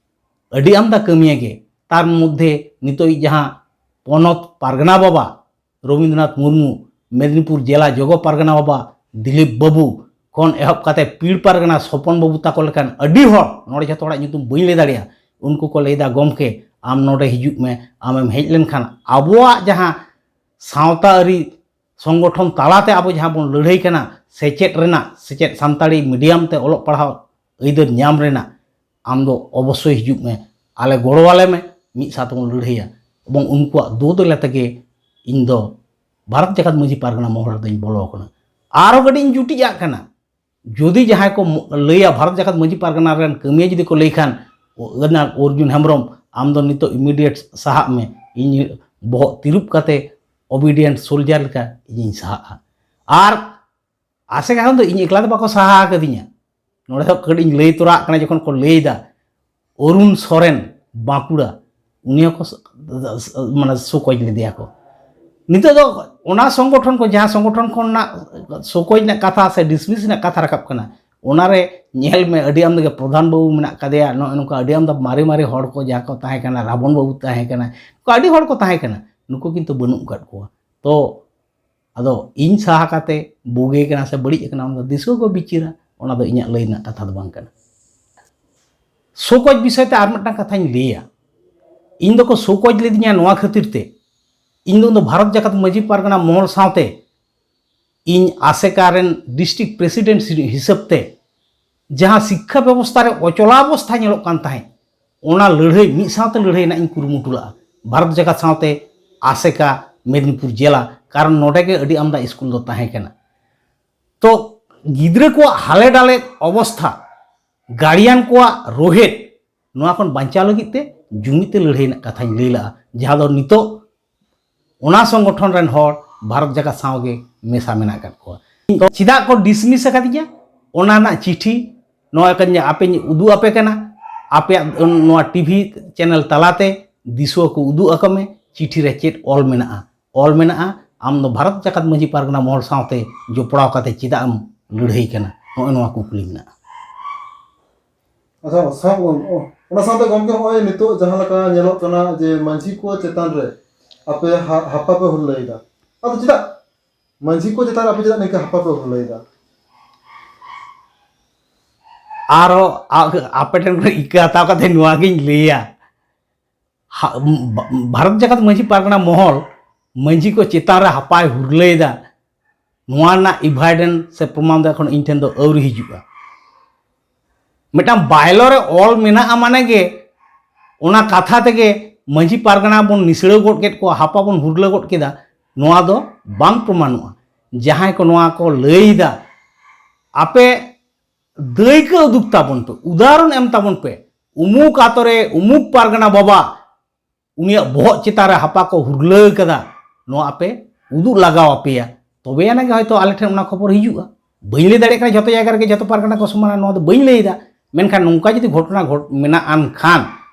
ᱟᱹᱰᱤ ᱟᱢᱫᱟ ᱠᱟᱹᱢᱤᱭᱟᱹ ᱜᱮ, ᱛᱟᱨ ᱢᱚᱫᱽᱫᱷᱮ ᱱᱤᱛᱚᱜ ᱡᱟᱦᱟᱸ ᱯᱚᱱᱚᱛ ᱯᱟᱨᱜᱟᱱᱟ ᱵᱟᱵᱟ ᱨᱚᱵᱤᱱᱫᱨᱚᱱᱟᱛᱷ ᱢᱩᱨᱢᱩ, ᱢᱮᱫᱽᱱᱤᱯᱩᱨ ᱡᱮᱞᱟ ᱡᱚᱜᱚ ᱯᱟᱨᱜᱟᱱᱟ ᱵᱟᱵᱟ ᱫᱤᱞᱤᱯ ᱵᱟᱹᱵᱩ ᱠᱷᱚᱱ ᱮᱦᱚᱵ ᱠᱟᱛᱮ ᱯᱤᱲ ᱯᱟᱨᱜᱟᱱᱟ ᱥᱚᱯᱚᱱ ᱵᱟᱹᱵᱩ ᱛᱟᱠᱚ ᱞᱮᱠᱟᱱ ᱟᱹᱰᱤ ᱦᱚᱲ, ᱱᱚᱰᱮ ᱡᱷᱚᱛᱚ ᱦᱚᱲᱟᱜ ᱧᱩᱛᱩᱢ ᱵᱟᱹᱧ ᱞᱟᱹᱭ ᱫᱟᱲᱮᱭᱟᱜᱼᱟ, ᱩᱱᱠᱩ ᱠᱚ ᱞᱟᱹᱭᱫᱟ, "ᱜᱚᱢᱠᱮ, ᱟᱢ ᱱᱚᱰᱮ ᱦᱤᱡᱩᱜ ᱢᱮ, ᱟᱢᱮᱢ ᱦᱮᱡ ᱞᱮᱱᱠᱷᱟᱱ ᱟᱵᱚᱣᱟᱜ ᱡᱟᱦᱟᱸ ᱥᱟᱶᱛᱟ ᱟᱹᱨᱤ ᱥᱚᱝᱜᱚᱴᱷᱚᱱ ᱛᱟᱞᱟᱛᱮ ᱟᱵᱚ ᱡᱟᱦᱟᱸ ᱵᱚᱱ ᱞᱟᱹᱲᱦᱟᱹᱭ ᱠᱟᱱᱟ, ᱥᱮᱪᱮᱫ ᱨᱮᱱᱟᱜ, ᱥᱮᱪᱮᱫ ᱥᱟᱱᱛᱟᱲᱤ ᱢᱤᱰᱤᱭᱟᱢ ᱛᱮ ᱚᱞᱚᱜ ᱯᱟᱲᱦᱟᱣ ᱟᱹᱭᱫᱟᱹᱨ ᱧᱟᱢ ᱨᱮᱱᱟᱜ, ᱟᱢ ᱫᱚ ᱚᱵᱚᱥᱥᱳᱭ ᱦᱤᱡᱩᱜ ᱢᱮ, ᱟᱞᱮ ᱜᱚᱲᱚ ᱟᱞᱮ ᱢᱮ, ᱢᱤᱫ ᱥᱟᱶ ᱛᱮᱵᱚᱱ ᱞᱟᱹᱲᱦᱟᱹᱭᱟ ᱮᱵᱚᱝ ᱩᱱᱠᱩᱣᱟᱜ ᱫᱩ ᱫᱚᱞᱮ ᱛᱮᱜᱮ ᱤᱧ ᱫᱚ ᱵᱷᱟᱨᱚᱛ ᱡᱟᱠᱟᱛ ᱢᱟᱹᱡᱷᱤ ᱯᱟᱨᱜᱟᱱᱟ ᱢᱚᱦᱚᱞ ᱨᱮᱫᱚᱧ ᱵᱚᱞᱚ ᱟᱠᱟᱱᱟ᱾ ᱟᱨᱦᱚᱸ ᱠᱟᱹᱴᱤᱡ ᱤᱧ ᱡᱩᱴᱤᱡ ᱟᱜ ᱠᱟᱱᱟ, ᱡᱩᱫᱤ ᱡᱟᱦᱟᱸᱭ ᱠᱚ ᱢᱚ-, ᱞᱟᱹᱭᱟ ᱵᱷᱟᱨᱚᱛ ᱡᱟᱠᱟᱛ ᱢᱟᱹᱡᱷᱤ ᱯᱟᱨᱜᱟᱱᱟ ᱨᱮᱱ ᱠᱟᱹᱢᱤᱭᱟᱹ ᱡᱩᱫᱤ ᱠᱚ ᱞᱟᱹᱭ ᱠᱷᱟᱱ, "ᱚ-, ᱚᱨᱡᱩᱱ ᱦᱮᱢᱵᱨᱚᱢ, ᱟᱢ ᱫᱚ ᱱᱤᱛᱚᱜ immediate ᱥᱟᱦᱟᱜ ᱢᱮ, ᱤᱧ ᱵᱚᱦᱚᱜ ᱛᱤᱨᱩᱵ ᱠᱟᱛᱮ obedient soldier ᱞᱮᱠᱟ ᱤᱧᱤᱧ ᱥᱟᱦᱟᱜᱼᱟ᱾" ᱟᱨ ᱟᱥᱮᱠᱟ ᱠᱷᱚᱱ ᱫᱚ ᱤᱧ ᱮᱠᱞᱟ ᱫᱚ ᱵᱟᱠᱚ ᱥᱟᱦᱟ ᱟᱠᱟᱫᱤᱧᱟ᱾ ᱱᱚᱰᱮ ᱦᱚᱸ ᱠᱟᱹᱴᱤᱡ ᱤᱧ ᱞᱟᱹᱭ ᱛᱚᱨᱟᱜ ᱠᱟᱱᱟ, ᱡᱚᱠᱷᱚᱱ ᱠᱚ ᱞᱟᱹᱭ ᱮᱫᱟ ᱚᱨᱩᱱ ᱥᱚᱨᱮᱱ ᱵᱟᱸᱠᱩᱲᱟ, ᱩᱱᱤ ᱦᱚᱸᱠᱚ ᱥ-, ᱢᱟᱱᱮ ᱥᱳ ᱠᱚᱡᱽ ᱞᱮᱫᱮᱭᱟ ᱠᱚ᱾ ᱱᱤᱛᱚᱜ ᱫᱚ ᱚᱱᱟ ᱥᱚᱝᱜᱚᱴᱷᱚᱱ ᱠᱚ, ᱡᱟᱦᱟᱸ ᱥᱚᱝᱜᱚᱴᱷᱚᱱ ᱠᱷᱚᱱᱟᱜ ᱥᱳ ᱠᱚᱡᱽ ᱨᱮᱱᱟᱜ ᱠᱟᱛᱷᱟ ᱥᱮ ᱰᱤᱥᱢᱤᱥ ᱨᱮᱱᱟᱜ ᱠᱟᱛᱷᱟ ᱨᱟᱠᱟᱵ ᱠᱟᱱᱟ, ᱚᱱᱟᱨᱮ ᱧᱮᱞ ᱢᱮ ᱟᱹᱰᱤ ᱟᱢᱫᱟ ᱜᱮ ᱯᱨᱚᱫᱷᱟᱱ ᱵᱟᱹᱵᱩ ᱢᱮᱱᱟᱜ ᱠᱟᱫᱮᱭᱟ, ᱱᱚᱜᱼᱚᱭ ᱱᱚᱝᱠᱟ ᱟᱹᱰᱤ ᱟᱢᱫᱟ ᱢᱟᱨᱮ ᱢᱟᱨᱮ ᱦᱚᱲ ᱠᱚ ᱡᱟᱦᱟᱸ ᱠᱚ ᱛᱟᱦᱮᱸ ᱠᱟᱱᱟ, ᱨᱟᱵᱚᱱ ᱵᱟᱹᱵᱩ ᱛᱟᱦᱮᱸ ᱠᱟᱱᱟ, ᱱᱚᱝᱠᱟ ᱟᱹᱰᱤ ᱦᱚᱲ ᱠᱚ ᱛᱟᱦᱮᱸ ᱠᱟᱱᱟ, ᱱᱩᱠᱩ ᱠᱤᱱᱛᱩ ᱵᱟᱹᱱᱩᱜ ᱟᱠᱟᱫ ᱠᱚᱣᱟ᱾ ᱛᱚ ᱟᱫᱚ ᱤᱧ ᱥᱟᱦᱟ ᱠᱟᱛᱮ ᱵᱩᱜᱤ ᱠᱟᱱᱟ ᱥᱮ ᱵᱟᱹᱲᱤᱡ ᱠᱟᱱᱟ, ᱚᱱᱟ ᱫᱚ ᱫᱤᱥᱩᱣᱟᱹ ᱠᱚ ᱵᱤᱪᱟᱹᱨᱟ, ᱚᱱᱟ ᱫᱚ ᱤᱧᱟᱹᱜ ᱞᱟᱹᱭ ᱨᱮᱱᱟᱜ ᱠᱟᱛᱷᱟ ᱫᱚ ᱵᱟᱝ ᱠᱟᱱᱟ᱾ ᱥᱳ ᱠᱚᱡᱽ ᱵᱤᱥᱚᱭ ᱛᱮ ᱟᱨ ᱢᱤᱫᱴᱟᱝ ᱠᱟᱛᱷᱟᱧ ᱞᱟᱹᱭᱟ᱾ ᱤᱧ ᱫᱚᱠᱚ ᱥᱳᱠᱚᱡᱽ ᱞᱤᱫᱤᱧᱟ ᱱᱚᱣᱟ ᱠᱷᱟᱹᱛᱤᱨ ᱛᱮ, ᱤᱧ ᱫᱚ ᱩᱱ ᱫᱚ ᱵᱷᱟᱨᱚᱛ ᱡᱟᱠᱟᱛ ᱢᱟᱹᱡᱷᱤ ᱯᱟᱨᱜᱟᱱᱟ ᱢᱚᱦᱚᱞ ᱥᱟᱶᱛᱮ ᱤᱧ ᱟᱥᱮᱠᱟ ᱨᱮᱱ ᱰᱤᱥᱴᱨᱤᱠᱴ ᱯᱨᱮᱥᱤᱰᱮᱱᱴ ᱦᱤᱥᱟᱹᱵ ᱛᱮ ᱡᱟᱦᱟᱸ ᱥᱤᱠᱠᱷᱟ ᱵᱮᱵᱚᱥᱛᱷᱟ ᱨᱮ ᱚᱪᱚᱞᱟᱵᱚᱥᱛᱷᱟ ᱧᱮᱞᱚᱜ ᱠᱟᱱ ᱛᱟᱦᱮᱸᱫ, ᱚᱱᱟ ᱞᱟᱹᱲᱦᱟᱹᱭ ᱢᱤᱫ ᱥᱟᱶᱛᱮ ᱞᱟᱹᱲᱦᱟᱹᱭ ᱨᱮᱱᱟᱜ ᱤᱧ ᱠᱩᱨᱩᱢᱩᱴᱩ ᱞᱟᱜᱼᱟ, ᱵᱷᱟᱨᱚᱛ ᱡᱟᱠᱟᱛ ᱥᱟᱶᱛᱮ ᱟᱥᱮᱠᱟ ᱢᱮᱫᱤᱱᱤᱯᱩᱨ ᱡᱮᱞᱟ, ᱠᱟᱨᱚᱱ ᱱᱚᱰᱮ ᱜᱮ ᱟᱹᱰᱤ ᱟᱢᱫᱟ ᱥᱠᱩᱞ ᱫᱚ ᱛᱟᱦᱮᱸ ᱠᱟᱱᱟ᱾ ᱛᱚ ᱜᱤᱫᱽᱨᱟᱹ ᱠᱚᱣᱟᱜ ᱦᱟᱞᱮ ᱰᱟᱞᱮ ᱚᱵᱚᱥᱛᱷᱟ, ᱜᱟᱨᱰᱤᱭᱟᱱ ᱠᱚᱣᱟᱜ ᱨᱳᱦᱮᱫ, ᱱᱚᱣᱟ ᱠᱷᱚᱱ ᱵᱟᱧᱪᱟᱣ ᱞᱟᱹᱜᱤᱫ ᱛᱮ ᱡᱩᱢᱤᱫ ᱛᱮ ᱞᱟᱹᱲᱦᱟᱹᱭ ᱨᱮᱱᱟᱜ ᱠᱟᱛᱷᱟᱧ ᱞᱟᱹᱭ ᱞᱟᱜᱼᱟ, ᱡᱟᱦᱟᱸ ᱫᱚ ᱱᱤᱛᱚᱜ ᱚᱱᱟ ᱥᱚᱝᱜᱚᱴᱷᱚᱱ ᱨᱮᱱ ᱦᱚᱲ ᱵᱷᱟᱨᱚᱛ ᱡᱟᱠᱟᱛ ᱥᱟᱶ ᱜᱮ ᱢᱮᱥᱟ ᱢᱮᱱᱟᱜ ᱟᱠᱟᱫ ᱠᱚᱣᱟ᱾ ᱪᱮᱫᱟᱜ ᱠᱚ ᱰᱤᱥᱢᱤᱥ ᱟᱠᱟᱫᱤᱧᱟ, ᱚᱱᱟ ᱨᱮᱱᱟᱜ ᱪᱤᱴᱷᱤ ᱱᱚᱣᱟ ᱠᱟᱱ ᱟᱯᱮᱧ ᱩᱫᱩᱜ ᱟᱯᱮ ᱠᱟᱱᱟ᱾ ᱟᱯᱮᱭᱟᱜ ᱱᱚᱣᱟ ᱴᱤᱵᱷᱤ ᱪᱮᱱᱮᱞ ᱛᱟᱞᱟᱛᱮ ᱫᱤᱥᱩᱣᱟᱹ ᱠᱚ ᱩᱫᱩᱜ ᱟᱠᱚ ᱢᱮ, ᱪᱤᱴᱷᱤ ᱨᱮ ᱪᱮᱫ ᱚᱞ ᱢᱮᱱᱟᱜᱼᱟ᱾ ᱚᱞ ᱢᱮᱱᱟᱜᱼᱟ, ᱟᱢ ᱫᱚ ᱵᱷᱟᱨᱚᱛ ᱡᱟᱠᱟᱛ ᱢᱟᱹᱡᱷᱤ ᱯᱟᱨᱜᱟᱱᱟ ᱢᱚᱦᱚᱞ ᱥᱟᱶᱛᱮ ᱡᱚᱯᱲᱟᱣ ᱠᱟᱛᱮ ᱪᱮᱫᱟᱜ ᱮᱢ ᱞᱟᱹᱲᱦᱟᱹᱭ ᱠᱟᱱᱟ? ᱱᱚᱜᱼᱚᱭ ᱱᱚᱣᱟ ᱠᱩᱠᱞᱤ ᱢᱮᱱᱟᱜᱼᱟ᱾ ᱟᱪᱪᱷᱟ, ᱥᱟᱶ-, ᱚᱱᱟ ᱥᱟᱶᱛᱮ ᱜᱚᱢᱠᱮ, ᱱᱚᱜᱼᱚᱭ ᱱᱤᱛᱚᱜ ᱡᱟᱦᱟᱸ ᱞᱮᱠᱟ ᱧᱮᱞᱚᱜ ᱠᱟᱱᱟ ᱡᱮ ᱢᱟᱹᱡᱷᱤ ᱠᱚ ᱪᱮᱛᱟᱱ ᱨᱮ ᱟᱯᱮ ᱦᱟ-, ᱦᱟᱯᱟ ᱯᱮ ᱦᱩᱨᱞᱟᱹᱭᱮᱫᱟ, ᱟᱫᱚ ᱪᱮᱫᱟᱜ ᱢᱟᱹᱡᱷᱤ ᱠᱚ ᱪᱮᱛᱟᱱ ᱨᱮ ᱟᱯᱮ ᱪᱮᱫᱟᱜ ᱱᱤᱝᱠᱟ ᱦᱟᱯᱟ ᱯᱮ ᱦᱩᱨᱞᱟᱹᱭᱮᱫᱟ? ᱟᱨᱚ ᱟ-, ᱟᱯᱮ ᱴᱷᱮᱱ ᱠᱷᱚᱱ ᱤᱠᱟᱹ ᱦᱟᱛᱟᱣ ᱠᱟᱛᱮ ᱱᱚᱣᱟ ᱜᱤᱧ ᱞᱟᱹᱭᱟ, ᱦᱟ-, ᱵᱷᱟ-, ᱵᱷᱟᱨᱚᱛ ᱡᱟᱠᱟᱛ ᱢᱟᱹᱡᱷᱤ ᱯᱟᱨᱜᱟᱱᱟ ᱢᱚᱦᱚᱞ ᱢᱟᱹᱡᱷᱤ ᱠᱚ ᱪᱮᱛᱟᱱ ᱨᱮ ᱦᱟᱯᱟᱭ ᱦᱩᱨᱞᱟᱹᱭᱮᱫᱟ, ᱱᱚᱣᱟ ᱨᱮᱱᱟᱜ ᱮᱵᱷᱤᱰᱮᱱᱥ ᱥᱮ ᱯᱨᱚᱢᱟᱱ ᱫᱚ ᱮᱠᱷᱚᱱ ᱤᱧ ᱴᱷᱮᱱ ᱫᱚ ᱟᱹᱣᱨᱤ ᱦᱤᱡᱩᱜᱼᱟ᱾ ᱢᱤᱫᱴᱟᱝ ᱵᱟᱭᱞᱚ ᱨᱮ ᱚᱞ ᱢᱮᱱᱟᱜᱼᱟ ᱢᱟᱱᱮ ᱜᱮ ᱚᱱᱟ ᱠᱟᱛᱷᱟ ᱛᱮᱜᱮ ᱢᱟᱹᱡᱷᱤ ᱯᱟᱨᱜᱟᱱᱟ ᱵᱚᱱ ᱱᱤᱥᱲᱟᱹᱣ ᱜᱚᱫ ᱠᱮᱫ ᱠᱚᱣᱟ, ᱦᱟᱯᱟ ᱵᱚᱱ ᱦᱩᱨᱞᱟᱹ ᱜᱚᱫ ᱠᱮᱫᱟ, ᱱᱚᱣᱟ ᱫᱚ ᱵᱟᱝ ᱯᱨᱚᱢᱟᱱᱚᱜᱼᱟ᱾ ᱡᱟᱦᱟᱸᱭ ᱠᱚ ᱱᱚᱣᱟ ᱠᱚ ᱞᱟᱹᱭᱫᱟ, ᱟᱯᱮ ᱫᱟᱹᱭᱠᱟᱹ ᱩᱫᱩᱜ ᱛᱟᱵᱚᱱ ᱯᱮ, ᱩᱫᱟᱦᱚᱨᱚᱱ ᱮᱢ ᱛᱟᱵᱚᱱ ᱯᱮ, ᱩᱢᱩᱠ ᱟᱛᱳ ᱨᱮ ᱩᱢᱩᱠ ᱯᱟᱨᱜᱟᱱᱟ ᱵᱟᱵᱟ ᱩᱱᱤᱭᱟᱜ ᱵᱚᱦᱚᱜ ᱪᱮᱛᱟᱱ ᱨᱮ ᱦᱟᱯᱟ ᱠᱚ ᱦᱩᱨᱞᱟᱹ ᱠᱟᱫᱟ, ᱱᱚᱣᱟ ᱟᱯᱮ ᱩᱫᱩᱜ ᱞᱟᱜᱟᱣ ᱟᱯᱮᱭᱟ, ᱛᱚᱵᱮ ᱟᱱᱟᱜ ᱜᱮ ᱦᱚᱭᱛᱳ ᱟᱞᱮ ᱴᱷᱮᱱ ᱚᱱᱟ ᱠᱷᱚᱵᱚᱨ ᱦᱤᱡᱩᱜᱼᱟ᱾ ᱵᱟᱹᱧ ᱞᱟᱹᱭ ᱫᱟᱲᱮᱭᱟᱜ ᱠᱟᱱᱟ ᱡᱷᱚᱛᱚ ᱡᱟᱭᱜᱟ ᱨᱮᱜᱮ ᱡᱷᱚᱛᱚ ᱯᱟᱨᱜᱟᱱᱟ ᱠᱚ ᱥᱚᱢᱟᱱᱟ, ᱱᱚᱣᱟ ᱫᱚ ᱵᱟᱹᱧ ᱞᱟᱹᱭᱫᱟ᱾ ᱢᱮᱱᱠᱷᱟᱱ ᱱᱚᱝᱠᱟ ᱡᱩᱫᱤ ᱜᱷᱚᱴᱚᱱᱟ ᱜᱷᱚᱴ-, ᱢᱮᱱᱟᱜ ᱟᱱ ᱠᱷᱟᱱ,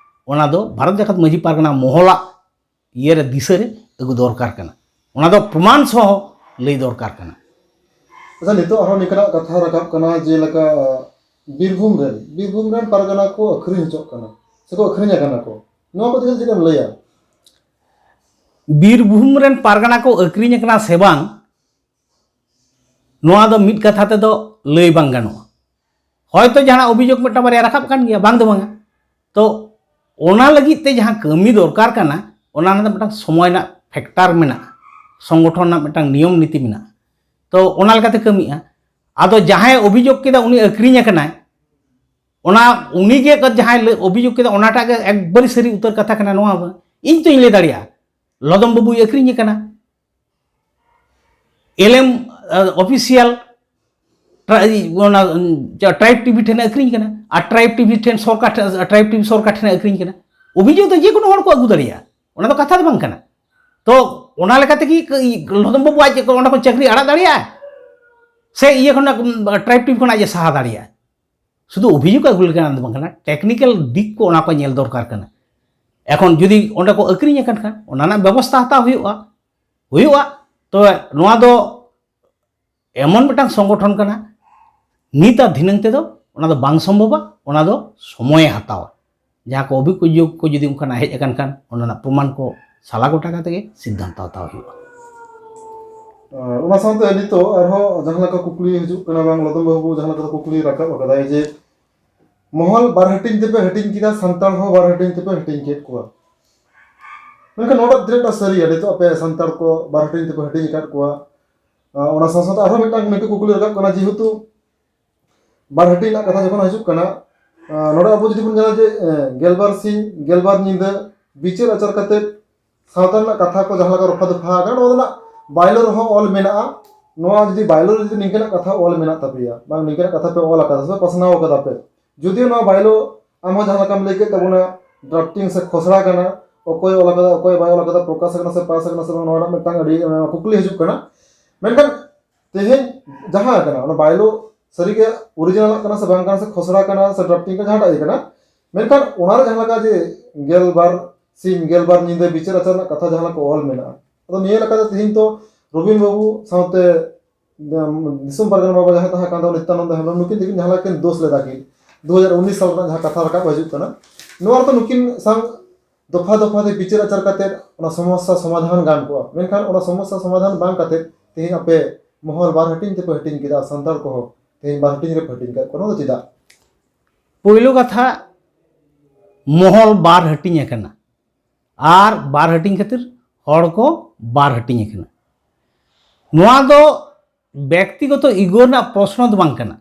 ᱚᱱᱟ ᱫᱚ ᱵᱷᱟᱨᱚᱛ ᱡᱟᱠᱟᱛ ᱢᱟᱹᱡᱷᱤ ᱯᱟᱨᱜᱟᱱᱟ ᱢᱚᱦᱚᱞᱟᱜ ᱤᱭᱟᱹᱨᱮ, ᱫᱤᱥᱟᱹᱨᱮ ᱟᱹᱜᱩ ᱫᱚᱨᱠᱟᱨ ᱠᱟᱱᱟ᱾ ᱚᱱᱟ ᱫᱚ ᱯᱨᱚᱢᱟᱱ ᱥᱚᱦᱚ ᱞᱟᱹᱭ ᱫᱚᱨᱠᱟᱨ ᱠᱟᱱᱟ᱾ ᱟᱪᱪᱷᱟ, ᱱᱤᱛᱚᱜ ᱟᱨᱦᱚᱸ ᱱᱤᱝᱠᱟᱱᱟᱜ ᱠᱟᱛᱷᱟ ᱨᱟᱠᱟᱵ ᱠᱟᱱᱟ, ᱡᱮᱞᱮᱠᱟ ᱵᱤᱨᱵᱷᱩᱢ ᱨᱮᱱ, ᱵᱤᱨᱵᱷᱩᱢ ᱨᱮᱱ ᱯᱟᱨᱜᱟᱱᱟ ᱠᱚ ᱟᱹᱠᱷᱨᱤᱧ ᱦᱚᱪᱚᱜ ᱠᱟᱱᱟ ᱥᱮᱠᱚ ᱟᱹᱠᱷᱨᱤᱧ ᱟᱠᱟᱱᱟ ᱠᱚ, ᱱᱚᱣᱟ ᱠᱚ ᱤᱫᱤ ᱠᱟᱛᱮ ᱪᱮᱫ ᱮᱢ ᱞᱟᱹᱭᱟ? ᱵᱤᱨᱵᱷᱩᱢ ᱨᱮᱱ ᱯᱟᱨᱜᱟᱱᱟ ᱠᱚ ᱟᱹᱠᱷᱨᱤᱧ ᱟᱠᱟᱱᱟ ᱥᱮ ᱵᱟᱝ, ᱱᱚᱣᱟ ᱫᱚ ᱢᱤᱫ ᱠᱟᱛᱷᱟ ᱛᱮᱫᱚ ᱞᱟᱹᱭ ᱵᱟᱝ ᱜᱟᱱᱚᱜᱼᱟ᱾ ᱦᱚᱭᱛᱚ ᱡᱟᱦᱟᱱᱟᱜ ᱚᱵᱷᱤᱡᱳᱜᱽ ᱢᱤᱫᱴᱟᱝ ᱵᱟᱨᱭᱟ ᱨᱟᱠᱟᱵ ᱠᱟᱱ ᱜᱮᱭᱟ, ᱵᱟᱝ ᱫᱚ ᱵᱟᱝᱟ᱾ ᱛᱚ ᱚᱱᱟ ᱞᱟᱹᱜᱤᱫ ᱛᱮ ᱡᱟᱦᱟᱸ ᱠᱟᱹᱢᱤ ᱫᱚᱨᱠᱟᱨ ᱠᱟᱱᱟ, ᱚᱱᱟ ᱨᱮᱱᱟᱜ ᱢᱤᱫᱴᱟᱝ ᱥᱚᱢᱚᱭ ᱨᱮᱱᱟᱜ ᱯᱷᱮᱠᱴᱟᱨ ᱢᱮᱱᱟᱜᱼᱟ, ᱥᱚᱝᱜᱚᱴᱷᱚᱱ ᱨᱮᱱᱟᱜ ᱢᱤᱫᱴᱟᱝ ᱱᱤᱭᱚᱢ ᱱᱤᱛᱤ ᱢᱮᱱᱟᱜᱼᱟ᱾ ᱛᱚ ᱚᱱᱟ ᱞᱮᱠᱟᱛᱮ ᱠᱟᱹᱢᱤᱜᱼᱟ᱾ ᱟᱫᱚ ᱡᱟᱦᱟᱸᱭ ᱚᱵᱷᱤᱡᱳᱜᱽ ᱠᱮᱫᱟ ᱩᱱᱤ ᱟᱹᱠᱷᱨᱤᱧ ᱟᱠᱟᱱᱟᱭ, ᱚᱱᱟ ᱩᱱᱤ ᱜᱮ ᱡᱟᱦᱟᱸᱭ ᱞᱟᱹ- ᱚᱵᱷᱤᱡᱳᱜᱽ ᱠᱮᱫᱟ ᱚᱱᱟᱴᱟᱜ ᱜᱮ ᱮᱠᱵᱟᱨᱮ ᱥᱟᱹᱨᱤ ᱩᱛᱟᱹᱨ ᱠᱟᱛᱷᱟ ᱠᱟᱱᱟ᱾ ᱱᱚᱣᱟ ᱫᱚ ᱤᱧ ᱛᱚᱧ ᱞᱟᱹᱭ ᱫᱟᱲᱮᱭᱟᱜᱼᱟ, ᱞᱚᱫᱚᱢ ᱵᱟᱹᱵᱩᱭ ᱟᱹᱠᱷᱨᱤᱧ ᱟᱠᱟᱱᱟ᱾ ᱮᱞ ᱮᱢ ᱚᱯᱷᱤᱥᱤᱭᱟᱞ ᱚᱱᱟ ᱴᱨᱟᱭᱤᱵᱽ ᱴᱤᱵᱷᱤ ᱴᱷᱮᱱ ᱟᱹᱠᱷᱨᱤᱧ ᱠᱟᱱᱟ, ᱟᱨ ᱴᱨᱟᱭᱤᱵᱽ ᱴᱤᱵᱷᱤ ᱴᱷᱮᱱ ᱥᱚᱨᱠᱟᱨ ᱴᱷᱮᱱ, ᱴᱨᱟᱭᱤᱵᱽ ᱴᱤᱵᱷᱤ ᱥᱚᱨᱠᱟᱨ ᱴᱷᱮᱱ ᱟᱹᱠᱷᱨᱤᱧ ᱠᱟᱱᱟ᱾ ᱚᱵᱷᱤᱡᱳᱜᱽ ᱫᱚ ᱡᱮᱠᱳᱱᱳ ᱦᱚᱲ ᱠᱚ ᱟᱹᱜᱩ ᱫᱟᱲᱮᱭᱟᱜᱼᱟ, ᱚᱱᱟ ᱫᱚ ᱠᱟᱛᱷᱟ ᱫᱚ ᱵᱟᱝ ᱠᱟᱱᱟ᱾ ᱛᱚ ᱚᱱᱟ ᱞᱮᱠᱟ ᱛᱮᱜᱮ ᱠ- ᱞᱚᱫᱚᱢ ᱵᱟᱹᱵᱩ ᱟᱡ ᱚᱸᱰᱮ ᱠᱷᱚᱱ ᱪᱟᱹᱠᱨᱤ ᱟᱲᱟᱜ ᱫᱟᱲᱮᱭᱟᱜᱼᱟ, ᱥᱮ ᱤᱭᱟᱹ ᱠᱷᱚᱱᱟᱜ ᱴᱨᱟᱭᱤᱵᱽ ᱴᱤᱵᱷᱤ ᱠᱷᱚᱱᱟᱜ ᱟᱡ ᱮ ᱥᱟᱦᱟ ᱫᱟᱲᱮᱭᱟᱜᱼᱟ? ᱥᱩᱫᱷᱩ ᱚᱵᱷᱤᱡᱳᱜᱽ ᱟᱹᱜᱩ ᱞᱮᱠᱟᱱᱟᱜ ᱫᱚ ᱵᱟᱝ ᱠᱟᱱᱟ, ᱴᱮᱠᱱᱤᱠᱮᱞ ᱫᱤᱠ ᱠᱚ ᱚᱱᱟ ᱠᱚ ᱧᱮᱞ ᱫᱚᱨᱠᱟᱨ ᱠᱟᱱᱟ᱾ ᱮᱠᱷᱚᱱ ᱡᱩᱫᱤ ᱚᱸᱰᱮ ᱠᱚ ᱟᱹᱠᱷᱨᱤᱧ ᱟᱠᱟᱱ ᱠᱷᱟᱱ ᱚᱱᱟ ᱨᱮᱱᱟᱜ ᱵᱮᱵᱚᱥᱛᱷᱟ ᱦᱟᱛᱟᱣ ᱦᱩᱭᱩᱜᱼᱟ, ᱦᱩᱭᱩᱜᱼᱟ᱾ ᱛᱚᱵᱮ ᱱᱚᱣᱟ ᱫᱚ ᱮᱢᱚᱱ ᱢᱤᱫᱴᱟᱝ ᱥᱚᱝᱜᱚᱴᱷᱚᱱ ᱠᱟᱱᱟ, ᱱᱤᱛ ᱟᱨ ᱫᱷᱤᱱᱟᱹᱝ ᱛᱮᱫᱚ ᱚᱱᱟ ᱫᱚ ᱵᱟᱝ ᱥᱚᱢᱵᱷᱚᱵᱟ, ᱚᱱᱟ ᱫᱚ ᱥᱚᱢᱚᱭᱮ ᱦᱟᱛᱟᱣᱟ᱾ ᱡᱟᱦᱟᱸ ᱠᱚ ᱚᱵᱷᱤᱡᱳᱜᱽ ᱠᱚ ᱡᱩᱫᱤ ᱚᱱᱠᱟᱱᱟᱜ ᱦᱮᱡ ᱟᱠᱟᱱ ᱠᱷᱟᱱ ᱚᱱᱟ ᱨᱮᱱᱟᱜ ᱯᱨᱚᱢᱟᱱ ᱠᱚ ᱥᱟᱞᱟ ᱜᱚᱴᱟ ᱠᱟᱛᱮ ᱜᱮ ᱥᱤᱫᱽᱫᱷᱟᱱᱛᱚ ᱦᱟᱛᱟᱣ ᱦᱩᱭᱩᱜᱼᱟ᱾ ᱟᱨ ᱚᱱᱟ ᱥᱟᱶᱛᱮ ᱱᱤᱛᱚᱜ ᱟᱨᱦᱚᱸ ᱡᱟᱦᱟᱸ ᱞᱮᱠᱟ ᱠᱩᱠᱞᱤ ᱦᱤᱡᱩᱜ ᱠᱟᱱᱟ, ᱵᱟᱝ ᱞᱚᱫᱚᱢ ᱵᱟᱹᱵᱩ ᱡᱟᱦᱟᱸ ᱞᱮᱠᱟ ᱠᱩᱠᱞᱤ ᱨᱟᱠᱟᱵ ᱟᱠᱟᱫᱟᱭ ᱡᱮ ᱢᱚᱦᱚᱞ ᱵᱟᱨ ᱦᱟᱹᱴᱤᱧ ᱛᱮᱯᱮ ᱦᱟᱹᱴᱤᱧ ᱠᱮᱫᱟ, ᱥᱟᱱᱛᱟᱲ ᱦᱚᱸ ᱵᱟᱨ ᱦᱟᱹᱴᱤᱧ ᱛᱮᱯᱮ ᱦᱟᱹᱴᱤᱧ ᱠᱮᱫ ᱠᱚᱣᱟ, ᱢᱮᱱᱠᱷᱟᱱ ᱱᱚᱣᱟᱴᱟᱜ ᱛᱤᱱᱟᱹᱜ ᱴᱟ ᱥᱟᱹᱨᱤᱭᱟ? ᱱᱤᱛᱚᱜ ᱟᱯᱮ ᱥᱟᱱᱛᱟᱲ ᱠᱚ ᱵᱟᱨ ᱦᱟᱹᱴᱤᱧ ᱛᱮᱯᱮ ᱦᱟᱹᱴᱤᱧ ᱟᱠᱟᱫ ᱠᱚᱣᱟ᱾ ᱟᱨ ᱚᱱᱟ ᱥᱟᱶ ᱥᱟᱶᱛᱮ ᱟᱨᱦᱚᱸ ᱢᱤᱫᱴᱟᱝ ᱱᱤᱝᱠᱟᱹ ᱠᱩᱠᱞᱤ ᱨᱟᱠᱟᱵ ᱠᱟᱱᱟ, ᱡᱮᱦᱮᱛᱩ ᱵᱟᱨ ᱦᱟᱹᱴᱤᱧ ᱨᱮᱱᱟᱜ ᱠᱟᱛᱷᱟ ᱡᱚᱠᱷᱚᱱ ᱦᱤᱡᱩᱜ ᱠᱟᱱᱟ, ᱟᱨ ᱱᱚᱰᱮ ᱟᱵᱚ ᱡᱩᱫᱤ ᱵᱚᱱ ᱧᱮᱞᱟ ᱡᱮ ᱮ, ᱜᱮᱞᱵᱟᱨ ᱥᱤᱧ ᱜᱮᱞᱵᱟᱨ ᱧᱤᱫᱟᱹ ᱵᱤᱪᱟᱹᱨ ᱟᱪᱟᱨ ᱠᱟᱛᱮ ᱥᱟᱶᱛᱟ ᱨᱮᱱᱟᱜ ᱠᱟᱛᱷᱟ ᱠᱚ ᱡᱟᱦᱟᱸ ᱞᱮᱠᱟ ᱨᱚᱯᱷᱟ ᱫᱚᱯᱷᱟ ᱟᱠᱟᱱᱟ, ᱱᱚᱣᱟ ᱫᱚ ᱱᱟᱜ ᱵᱟᱭᱞᱳ ᱨᱮᱦᱚᱸ ᱚᱞ ᱢᱮᱱᱟᱜᱼᱟ᱾ ᱱᱚᱣᱟ ᱡᱩᱫᱤ ᱵᱟᱭᱞᱳ ᱨᱮ ᱡᱩᱫᱤ ᱱᱤᱝᱠᱟᱹᱱᱟᱜ ᱠᱟᱛᱷᱟ ᱚᱞ ᱢᱮᱱᱟᱜ ᱛᱟᱯᱮᱭᱟ, ᱵᱟᱝ ᱱᱤᱝᱠᱟᱹᱱᱟᱜ ᱠᱟᱛᱷᱟ ᱯᱮ ᱚᱞ ᱟᱠᱟᱫᱟ ᱥᱮ ᱯᱟᱥᱱᱟᱣ ᱟᱠᱟᱫᱟ ᱯᱮ, ᱡᱩᱫᱤ ᱱᱚᱣᱟ ᱵᱟᱭᱞᱳ ᱟᱢ ᱦᱚᱸ ᱡᱟᱦᱟᱸ ᱞᱮᱠᱟᱢ ᱞᱟᱹᱭ ᱠᱮᱫ ᱛᱟᱵᱚᱱᱟ, ᱰᱨᱟᱯᱴᱤᱝ ᱥᱮ ᱠᱷᱚᱥᱲᱟ ᱠᱟᱱᱟ, ᱚᱠᱚᱭ ᱚᱞ ᱟᱠᱟᱫᱟ, ᱚᱠᱚᱭ ᱵᱟᱭ ᱚᱞ ᱟᱠᱟᱫᱟ, ᱯᱨᱚᱠᱟᱥ ᱟᱠᱟᱱᱟ ᱥᱮ ᱯᱟᱥ ᱟᱠᱟᱱᱟ ᱥᱮ ᱵᱟᱝ, ᱱᱚᱣᱟ ᱨᱮᱱᱟᱜ ᱢᱤᱫᱴᱟᱝ ᱟᱹᱰᱤ ᱟᱭᱢᱟ ᱠᱩᱠᱞᱤ ᱦᱤᱡᱩᱜ ᱠᱟᱱᱟ᱾ ᱢᱮᱱᱠᱷᱟᱱ ᱛᱮᱦᱮᱧ ᱡᱟᱦᱟᱸ ᱠᱟᱱᱟ, ᱚᱱᱟ ᱵᱟᱭᱞᱳ ᱥᱟᱹᱨᱤᱜᱮ ᱚᱨᱤᱡᱤᱱᱟᱞᱟᱜ ᱠᱟᱱᱟ ᱥᱮ ᱵᱟᱝ ᱠᱟᱱᱟ, ᱥᱮ ᱠᱷᱚᱥᱲᱟ ᱠᱟᱱᱟ ᱥᱮ ᱰᱨᱟᱯᱴᱤᱝ ᱠᱟᱱᱟ, ᱡᱟᱦᱟᱸᱴᱟᱜ ᱜᱮ ᱠᱟᱱᱟ, ᱢᱮᱱᱠᱷᱟᱱ ᱚᱱᱟᱨᱮ ᱡᱟᱦᱟᱸ ᱞᱮᱠᱟ ᱡᱮ ᱜᱮᱞᱵᱟᱨ ᱥᱤᱧ ᱜᱮᱞᱵᱟᱨ ᱧᱤᱫᱟᱹ ᱵᱤᱪᱟᱹᱨ ᱟᱪᱟᱨ ᱨᱮᱱᱟᱜ ᱠᱟᱛᱷᱟ ᱡᱟᱦᱟᱸ ᱞᱮᱠᱟ ᱚᱞ ᱢᱮᱱᱟᱜᱼᱟ, ᱟᱫᱚ ᱱᱤᱭᱟᱹ ᱞᱮᱠᱟᱛᱮ ᱛᱮᱦᱮᱧ ᱛᱚ ᱨᱚᱵᱤᱱ ᱵᱟᱹᱵᱩ ᱥᱟᱶᱛᱮ ᱫᱤᱥᱚᱢ ᱯᱟᱨᱜᱟᱱᱟ ᱵᱟᱵᱟ ᱡᱟᱦᱟᱸᱭ ᱛᱟᱦᱮᱸ ᱠᱟᱱ ᱛᱟᱵᱚᱱᱟ, ᱱᱤᱛᱭᱟᱱᱚᱱᱫ ᱦᱮᱢᱵᱨᱚᱢ, ᱱᱩᱠᱤᱱ ᱛᱟᱹᱠᱤᱱ ᱡᱟᱦᱟᱸ ᱞᱮᱠᱟ ᱠᱤᱱ ᱫᱳᱥ ᱞᱮᱫᱟ ᱠᱤᱱ ᱫᱩ ᱦᱟᱡᱟᱨ ᱩᱱᱤᱥ ᱥᱟᱞ ᱨᱮᱱᱟᱜ ᱡᱟᱦᱟᱸ ᱠᱟᱛᱷᱟ ᱨᱟᱠᱟᱵ ᱦᱤᱡᱩᱜ ᱠᱟᱱᱟ, ᱱᱚᱣᱟ ᱨᱮᱫᱚ ᱱᱩᱠᱤᱱ ᱥᱟᱶ ᱫᱚᱯᱷᱟ ᱫᱚᱯᱷᱟ ᱛᱮ ᱵᱤᱪᱟᱹᱨ ᱟᱪᱟᱨ ᱠᱟᱛᱮ ᱚᱱᱟ ᱥᱚᱢᱚᱥᱥᱟ ᱥᱚᱢᱟᱫᱷᱟᱱ ᱜᱟᱱ ᱠᱚᱜᱼᱟ᱾ ᱢᱮᱱᱠᱷᱟᱱ ᱚᱱᱟ ᱥᱚᱢᱚᱥᱥᱟ ᱥᱚᱢᱟᱫᱷᱟᱱ ᱵᱟᱝ ᱠᱟᱛᱮ ᱛᱮᱦᱮᱧ ᱟᱯᱮ ᱢᱚᱦᱚᱞ ᱵᱟᱨ ᱦᱟᱹᱴᱤᱧ ᱛᱮᱯᱮ ᱦᱟᱹᱴᱤᱧ ᱠᱮᱫᱟ, ᱥᱟᱱᱛᱟᱲ ᱠᱚᱦᱚᱸ ᱛᱮᱦᱮᱧ ᱵᱟᱨ ᱦᱟᱹᱴᱤᱧ ᱨᱮᱯᱮ ᱦᱟᱹᱴᱤᱧ ᱠᱟᱜ ᱠᱚᱣᱟ, ᱱᱚᱣᱟ ᱫᱚ ᱪᱮᱫᱟᱜ? ᱯᱳᱭᱞᱳ ᱠᱟᱛᱷᱟ, ᱢᱚᱦᱚᱞ ᱵᱟᱨ ᱦᱟᱹᱴᱤᱧ ᱟᱠᱟᱱᱟ, ᱟᱨ ᱵᱟᱨ ᱦᱟᱹᱴᱤᱧ ᱠᱷᱟᱹᱛᱤᱨ ᱦᱚᱲ ᱠᱚ ᱵᱟᱨ ᱦᱟᱹᱴᱤᱧ ᱟᱠᱟᱱᱟ᱾ ᱱᱚᱣᱟ ᱫᱚ ᱵᱮᱠᱛᱤᱜᱚᱛᱚ ᱤᱜᱳ ᱨᱮᱱᱟᱜ ᱯᱨᱚᱥᱱᱚ ᱫᱚ ᱵᱟᱝ ᱠᱟᱱᱟ᱾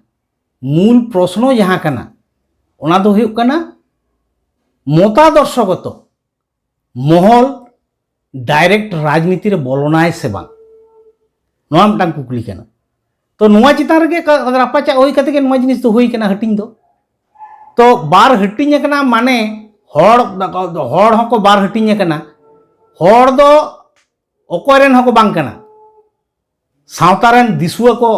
ᱢᱩᱞ ᱯᱨᱚᱥᱱᱚ ᱡᱟᱦᱟᱸ ᱠᱟᱱᱟ, ᱚᱱᱟ ᱫᱚ ᱦᱩᱭᱩᱜ ᱠᱟᱱᱟ ᱢᱚᱛᱟᱫᱚᱨᱥᱚᱜᱚᱛᱚ ᱢᱚᱦᱚᱞ ᱰᱟᱭᱨᱮᱠᱴ ᱨᱟᱡᱽᱱᱤᱛᱤ ᱨᱮ ᱵᱚᱞᱚᱱᱟᱭ ᱥᱮ ᱵᱟᱝ, ᱱᱚᱣᱟ ᱢᱤᱫᱴᱟᱝ ᱠᱩᱠᱞᱤ ᱠᱟᱱᱟ᱾ ᱛᱚ ᱱᱚᱣᱟ ᱪᱮᱛᱟᱱ ᱨᱮᱜᱮ ᱠᱟ-, ᱨᱟᱯᱟᱪᱟᱜ ᱦᱩᱭ ᱠᱟᱛᱮ ᱜᱮ ᱱᱚᱣᱟ ᱡᱤᱱᱤᱥ ᱫᱚ ᱦᱩᱭ ᱠᱟᱱᱟ, ᱦᱟᱹᱴᱤᱧ ᱫᱚ᱾ ᱛᱚ ᱵᱟᱨ ᱦᱟᱹᱴᱤᱧ ᱟᱠᱟᱱᱟ, ᱢᱟᱱᱮ ᱦᱚᱲ, ᱦᱚᱲ ᱦᱚᱸᱠᱚ ᱵᱟᱨ ᱦᱟᱹᱴᱤᱧ ᱟᱠᱟᱱᱟ᱾ ᱦᱚᱲ ᱫᱚ ᱚᱠᱚᱭ ᱨᱮᱱ ᱦᱚᱸᱠᱚ ᱵᱟᱝ ᱠᱟᱱᱟ᱾ ᱥᱟᱶᱛᱟ ᱨᱮᱱ ᱫᱤᱥᱩᱣᱟᱹ ᱠᱚ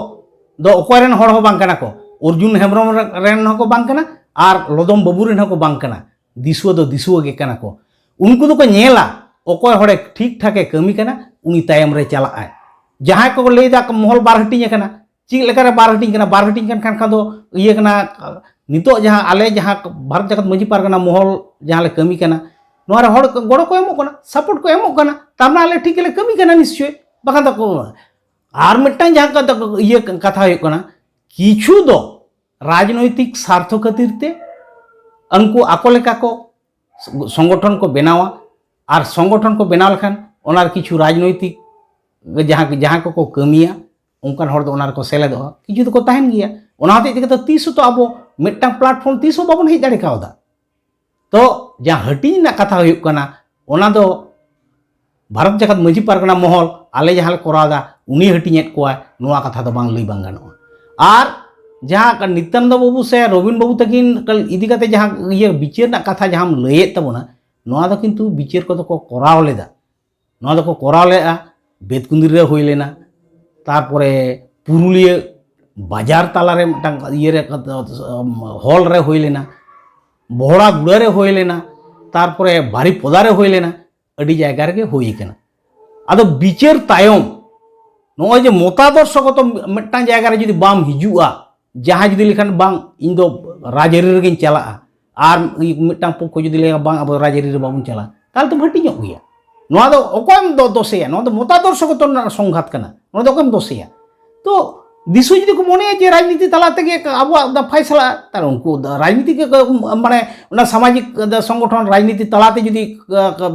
ᱫᱚ ᱚᱠᱚᱭ ᱨᱮᱱ ᱦᱚᱲ ᱦᱚᱸ ᱵᱟᱝ ᱠᱟᱱᱟ ᱠᱚ᱾ ᱚᱨᱡᱩᱱ ᱦᱮᱢᱵᱨᱚᱢ ᱨᱮᱱ ᱦᱚᱸᱠᱚ ᱵᱟᱝ ᱠᱟᱱᱟ, ᱟᱨ ᱞᱚᱫᱚᱢ ᱵᱟᱹᱵᱩ ᱨᱮᱱ ᱦᱚᱸᱠᱚ ᱵᱟᱝ ᱠᱟᱱᱟ᱾ ᱫᱤᱥᱩᱣᱟᱹ ᱫᱚ ᱫᱤᱥᱩᱣᱟᱹ ᱜᱮ ᱠᱟᱱᱟ ᱠᱚ᱾ ᱩᱱᱠᱩ ᱫᱚᱠᱚ ᱧᱮᱞᱟ ᱚᱠᱚᱭ ᱦᱚᱲᱮ ᱴᱷᱤᱠ ᱴᱷᱟᱠᱮ ᱠᱟᱹᱢᱤ ᱠᱟᱱᱟ, ᱩᱱᱤ ᱛᱟᱭᱚᱢ ᱨᱮ ᱪᱟᱞᱟᱜ ᱟᱭ᱾ ᱡᱟᱦᱟᱸᱭ ᱠᱚᱠᱚ ᱞᱟᱹᱭ ᱮᱫᱟ ᱢᱚᱦᱚᱞ ᱵᱟᱨ ᱦᱟᱹᱴᱤᱧ ᱟᱠᱟᱱᱟ, ᱪᱮᱫ ᱞᱮᱠᱟᱨᱮ ᱵᱟᱨ ᱦᱟᱹᱴᱤᱧ ᱠᱟᱱᱟ? ᱵᱟᱨ ᱦᱟᱹᱴᱤᱧ ᱠᱟᱱ ᱠᱷᱟᱱ, ᱠᱷᱟᱱ ᱫᱚ ᱤᱭᱟᱹ ᱠᱟᱱᱟ, ᱱᱤᱛᱚᱜ ᱡᱟᱦᱟᱸ ᱟᱞᱮ ᱡᱟᱦᱟᱸ ᱵᱷᱟᱨᱚᱛ ᱡᱟᱠᱟᱛ ᱢᱟᱹᱡᱷᱤ ᱯᱟᱨᱜᱟᱱᱟ ᱢᱚᱦᱚᱞ ᱡᱟᱦᱟᱸ ᱞᱮ ᱠᱟᱹᱢᱤ ᱠᱟᱱᱟ, ᱱᱚᱣᱟ ᱨᱮ ᱦᱚᱲ ᱜᱚᱲᱚ ᱠᱚ ᱮᱢᱚᱜ ᱠᱟᱱᱟ, ᱥᱟᱯᱳᱨᱴ ᱠᱚ ᱮᱢᱚᱜ ᱠᱟᱱᱟ, ᱛᱟᱨ ᱢᱟᱱᱮ ᱟᱞᱮ ᱴᱷᱤᱠ ᱜᱮᱞᱮ ᱠᱟᱹᱢᱤ ᱠᱟᱱᱟ ᱱᱤᱥᱪᱳᱭ᱾ ᱵᱟᱠᱷᱟᱱ ᱫᱚ ᱠᱚ-, ᱟᱨ ᱢᱤᱫᱴᱟᱝ ᱡᱟᱦᱟᱸ ᱠᱟᱛᱷᱟ, ᱤᱭᱟᱹ ᱠᱟᱛᱷᱟ ᱦᱩᱭᱩᱜ ᱠᱟᱱᱟ, ᱠᱤᱪᱷᱩ ᱫᱚ ᱨᱟᱡᱽᱱᱳᱭᱛᱤᱠ ᱥᱟᱨᱛᱷᱚ ᱠᱷᱟᱹᱛᱤᱨ ᱛᱮ ᱩᱱᱠᱩ ᱟᱠᱚ ᱞᱮᱠᱟ ᱠᱚ ᱥᱚᱝᱜᱚᱴᱷᱚᱱ ᱠᱚ ᱵᱮᱱᱟᱣᱟ, ᱟᱨ ᱥᱚᱝᱜᱚᱴᱷᱚᱱ ᱠᱚ ᱵᱮᱱᱟᱣ ᱞᱮᱠᱷᱟᱱ ᱚᱱᱟ ᱨᱮ ᱠᱤᱪᱷᱩ ᱨᱟᱡᱽᱱᱳᱭᱛᱤᱠ ᱡᱟᱦᱟᱸ, ᱡᱟᱦᱟᱸ ᱠᱚᱠᱚ ᱠᱟᱹᱢᱤᱭᱟ, ᱚᱱᱠᱟᱱ ᱦᱚᱲ ᱫᱚ ᱚᱱᱟ ᱨᱮᱠᱚ ᱥᱮᱞᱮᱫᱚᱜᱼᱟ, ᱠᱤᱪᱷᱩ ᱫᱚᱠᱚ ᱛᱟᱦᱮᱱ ᱜᱮᱭᱟ᱾ ᱚᱱᱟ ᱦᱚᱛᱮᱡ ᱛᱮᱜᱮ ᱛᱚ ᱛᱤᱥ ᱦᱚᱸᱛᱚ ᱟᱵᱚ ᱢᱤᱫᱴᱟᱝ ᱯᱞᱟᱴᱯᱷᱚᱨᱢ ᱛᱤᱥ ᱦᱚᱸ ᱵᱟᱵᱚᱱ ᱦᱮᱡ ᱫᱟᱲᱮ ᱠᱟᱣᱫᱟ᱾ ᱛᱚ ᱡᱟᱦᱟᱸ ᱦᱟᱹᱴᱤᱧ ᱨᱮᱱᱟᱜ ᱠᱟᱛᱷᱟ ᱦᱩᱭᱩᱜ ᱠᱟᱱᱟ, ᱚᱱᱟ ᱫᱚ ᱵᱷᱟᱨᱚᱛ ᱡᱟᱠᱟᱛ ᱢᱟᱹᱡᱷᱤ ᱯᱟᱨᱜᱟᱱᱟ ᱢᱚᱦᱚᱞ ᱟᱞᱮ ᱡᱟᱦᱟᱸ ᱞᱮ ᱠᱚᱨᱟᱣ ᱮᱫᱟ, ᱩᱱᱤ ᱦᱟᱹᱴᱤᱧᱮᱫ ᱠᱚᱣᱟᱭ, ᱱᱚᱣᱟ ᱠᱟᱛᱷᱟ ᱫᱚ ᱵᱟᱝ ᱞᱟᱹᱭ ᱵᱟᱝ ᱜᱟᱱᱚᱜᱼᱟ᱾ ᱟᱨ ᱡᱟᱦᱟᱸ ᱱᱤᱛᱭᱟᱱᱚᱱᱫᱚ ᱵᱟᱹᱵᱩ ᱥᱮ ᱨᱚᱵᱤᱱ ᱵᱟᱹᱵᱩ ᱛᱟᱹᱠᱤᱱ ᱤᱫᱤ ᱠᱟᱛᱮ ᱡᱟᱦᱟᱸ ᱤᱭᱟᱹ ᱵᱤᱪᱟᱹᱨ ᱨᱮᱱᱟᱜ ᱠᱟᱛᱷᱟ ᱡᱟᱦᱟᱸᱢ ᱞᱟᱹᱭᱮᱫ ᱛᱟᱵᱚᱱᱟ, ᱱᱚᱣᱟ ᱫᱚ ᱠᱤᱱᱛᱩ ᱵᱤᱪᱟᱹᱨ ᱠᱚᱫᱚ ᱠᱚ ᱠᱚᱨᱟᱣ ᱞᱮᱫᱟ᱾ ᱱᱚᱣᱟ ᱫᱚᱠᱚ ᱠᱚᱨᱟᱣ ᱞᱮᱫᱼᱟ, ᱵᱮᱛᱠᱩᱸᱫᱽᱨᱤ ᱨᱮ ᱦᱩᱭ ᱞᱮᱱᱟ, ᱛᱟᱨᱯᱚᱨᱮ ᱯᱩᱨᱩᱞᱤᱭᱟᱹ ᱵᱟᱡᱟᱨ ᱛᱟᱞᱟᱨᱮ ᱢᱤᱫᱴᱟᱝ ᱤᱭᱟᱹᱨᱮ, ᱦᱚᱞ ᱨᱮ ᱦᱩᱭ ᱞᱮᱱᱟ, ᱵᱚᱦᱲᱟᱜᱩᱲᱟᱹ ᱨᱮ ᱦᱩᱭ ᱞᱮᱱᱟ, ᱛᱟᱨᱯᱚᱨᱮ ᱵᱟᱨᱤᱯᱚᱫᱟ ᱨᱮ ᱦᱩᱭ ᱞᱮᱱᱟ, ᱟᱹᱰᱤ ᱡᱟᱭᱜᱟ ᱨᱮᱜᱮ ᱦᱩᱭ ᱠᱟᱱᱟ᱾ ᱟᱫᱚ ᱵᱤᱪᱟᱹᱨ ᱛᱟᱭᱚᱢ ᱱᱚᱜᱼᱚᱭ ᱡᱮ ᱢᱚᱛᱟᱫᱚᱨᱥᱚᱜᱚᱛᱚ ᱢᱤᱫᱴᱟᱝ ᱡᱟᱭᱜᱟ ᱨᱮ ᱡᱩᱫᱤ ᱵᱟᱢ ᱦᱤᱡᱩᱜᱼᱟ, ᱡᱟᱦᱟᱸᱭ ᱡᱩᱫᱤ ᱞᱮᱠᱷᱟᱱ, "ᱵᱟᱝ, ᱤᱧ ᱫᱚ ᱨᱟᱡᱽᱟᱹᱨᱤ ᱨᱮᱜᱮᱧ ᱪᱟᱞᱟᱜᱼᱟ", ᱟᱨ ᱢᱤᱫᱴᱟᱝ ᱯᱚᱠᱠᱷᱚ ᱡᱩᱫᱤ ᱞᱟᱹᱭᱟ, "ᱵᱟᱝ, ᱟᱵᱚ ᱨᱟᱡᱽᱟᱹᱨᱤ ᱨᱮ ᱵᱟᱵᱚᱱ ᱪᱟᱞᱟᱜᱼᱟ", ᱛᱟᱦᱚᱞᱮ ᱛᱚᱢ ᱦᱟᱹᱴᱤᱧᱚᱜ ᱜᱮᱭᱟ᱾ ᱱᱚᱣᱟ ᱫᱚ ᱚᱠᱚᱭᱮᱢ ᱫᱚ-, ᱫᱚᱥᱮᱭᱟ? ᱱᱚᱣᱟ ᱫᱚ ᱢᱚᱛᱟᱫᱚᱨᱥᱚᱜᱚᱛᱚ ᱨᱮᱱᱟᱜ ᱥᱚᱝᱜᱷᱟᱛ ᱠᱟᱱᱟ᱾ ᱱᱚᱣᱟ ᱫᱚ ᱚᱠᱚᱭᱮᱢ ᱫᱚᱥᱮᱭᱟ? ᱛᱚ ᱫᱤᱥᱩᱣᱟᱹ ᱡᱩᱫᱤ ᱠᱚ ᱢᱚᱱᱮᱭᱟ ᱡᱮ ᱨᱟᱡᱽᱱᱤᱛᱤ ᱛᱟᱞᱟ ᱛᱮᱜᱮ ᱟᱵᱚᱣᱟᱜ ᱫᱚ ᱯᱷᱟᱭᱥᱟᱞᱟ, ᱛᱟᱦᱞᱮ ᱩᱱᱠᱩ ᱫᱚ ᱨᱟᱡᱽᱱᱤᱛᱤ ᱜᱮ ᱠᱚ, ᱢᱟᱱᱮ ᱚᱱᱟ ᱥᱟᱢᱟᱡᱤᱠ ᱥᱚᱝᱜᱚᱴᱷᱚᱱ ᱨᱟᱡᱽᱱᱤᱛᱤ ᱛᱟᱞᱟ ᱛᱮ ᱡᱩᱫᱤ, ᱟ, ᱠᱟ-,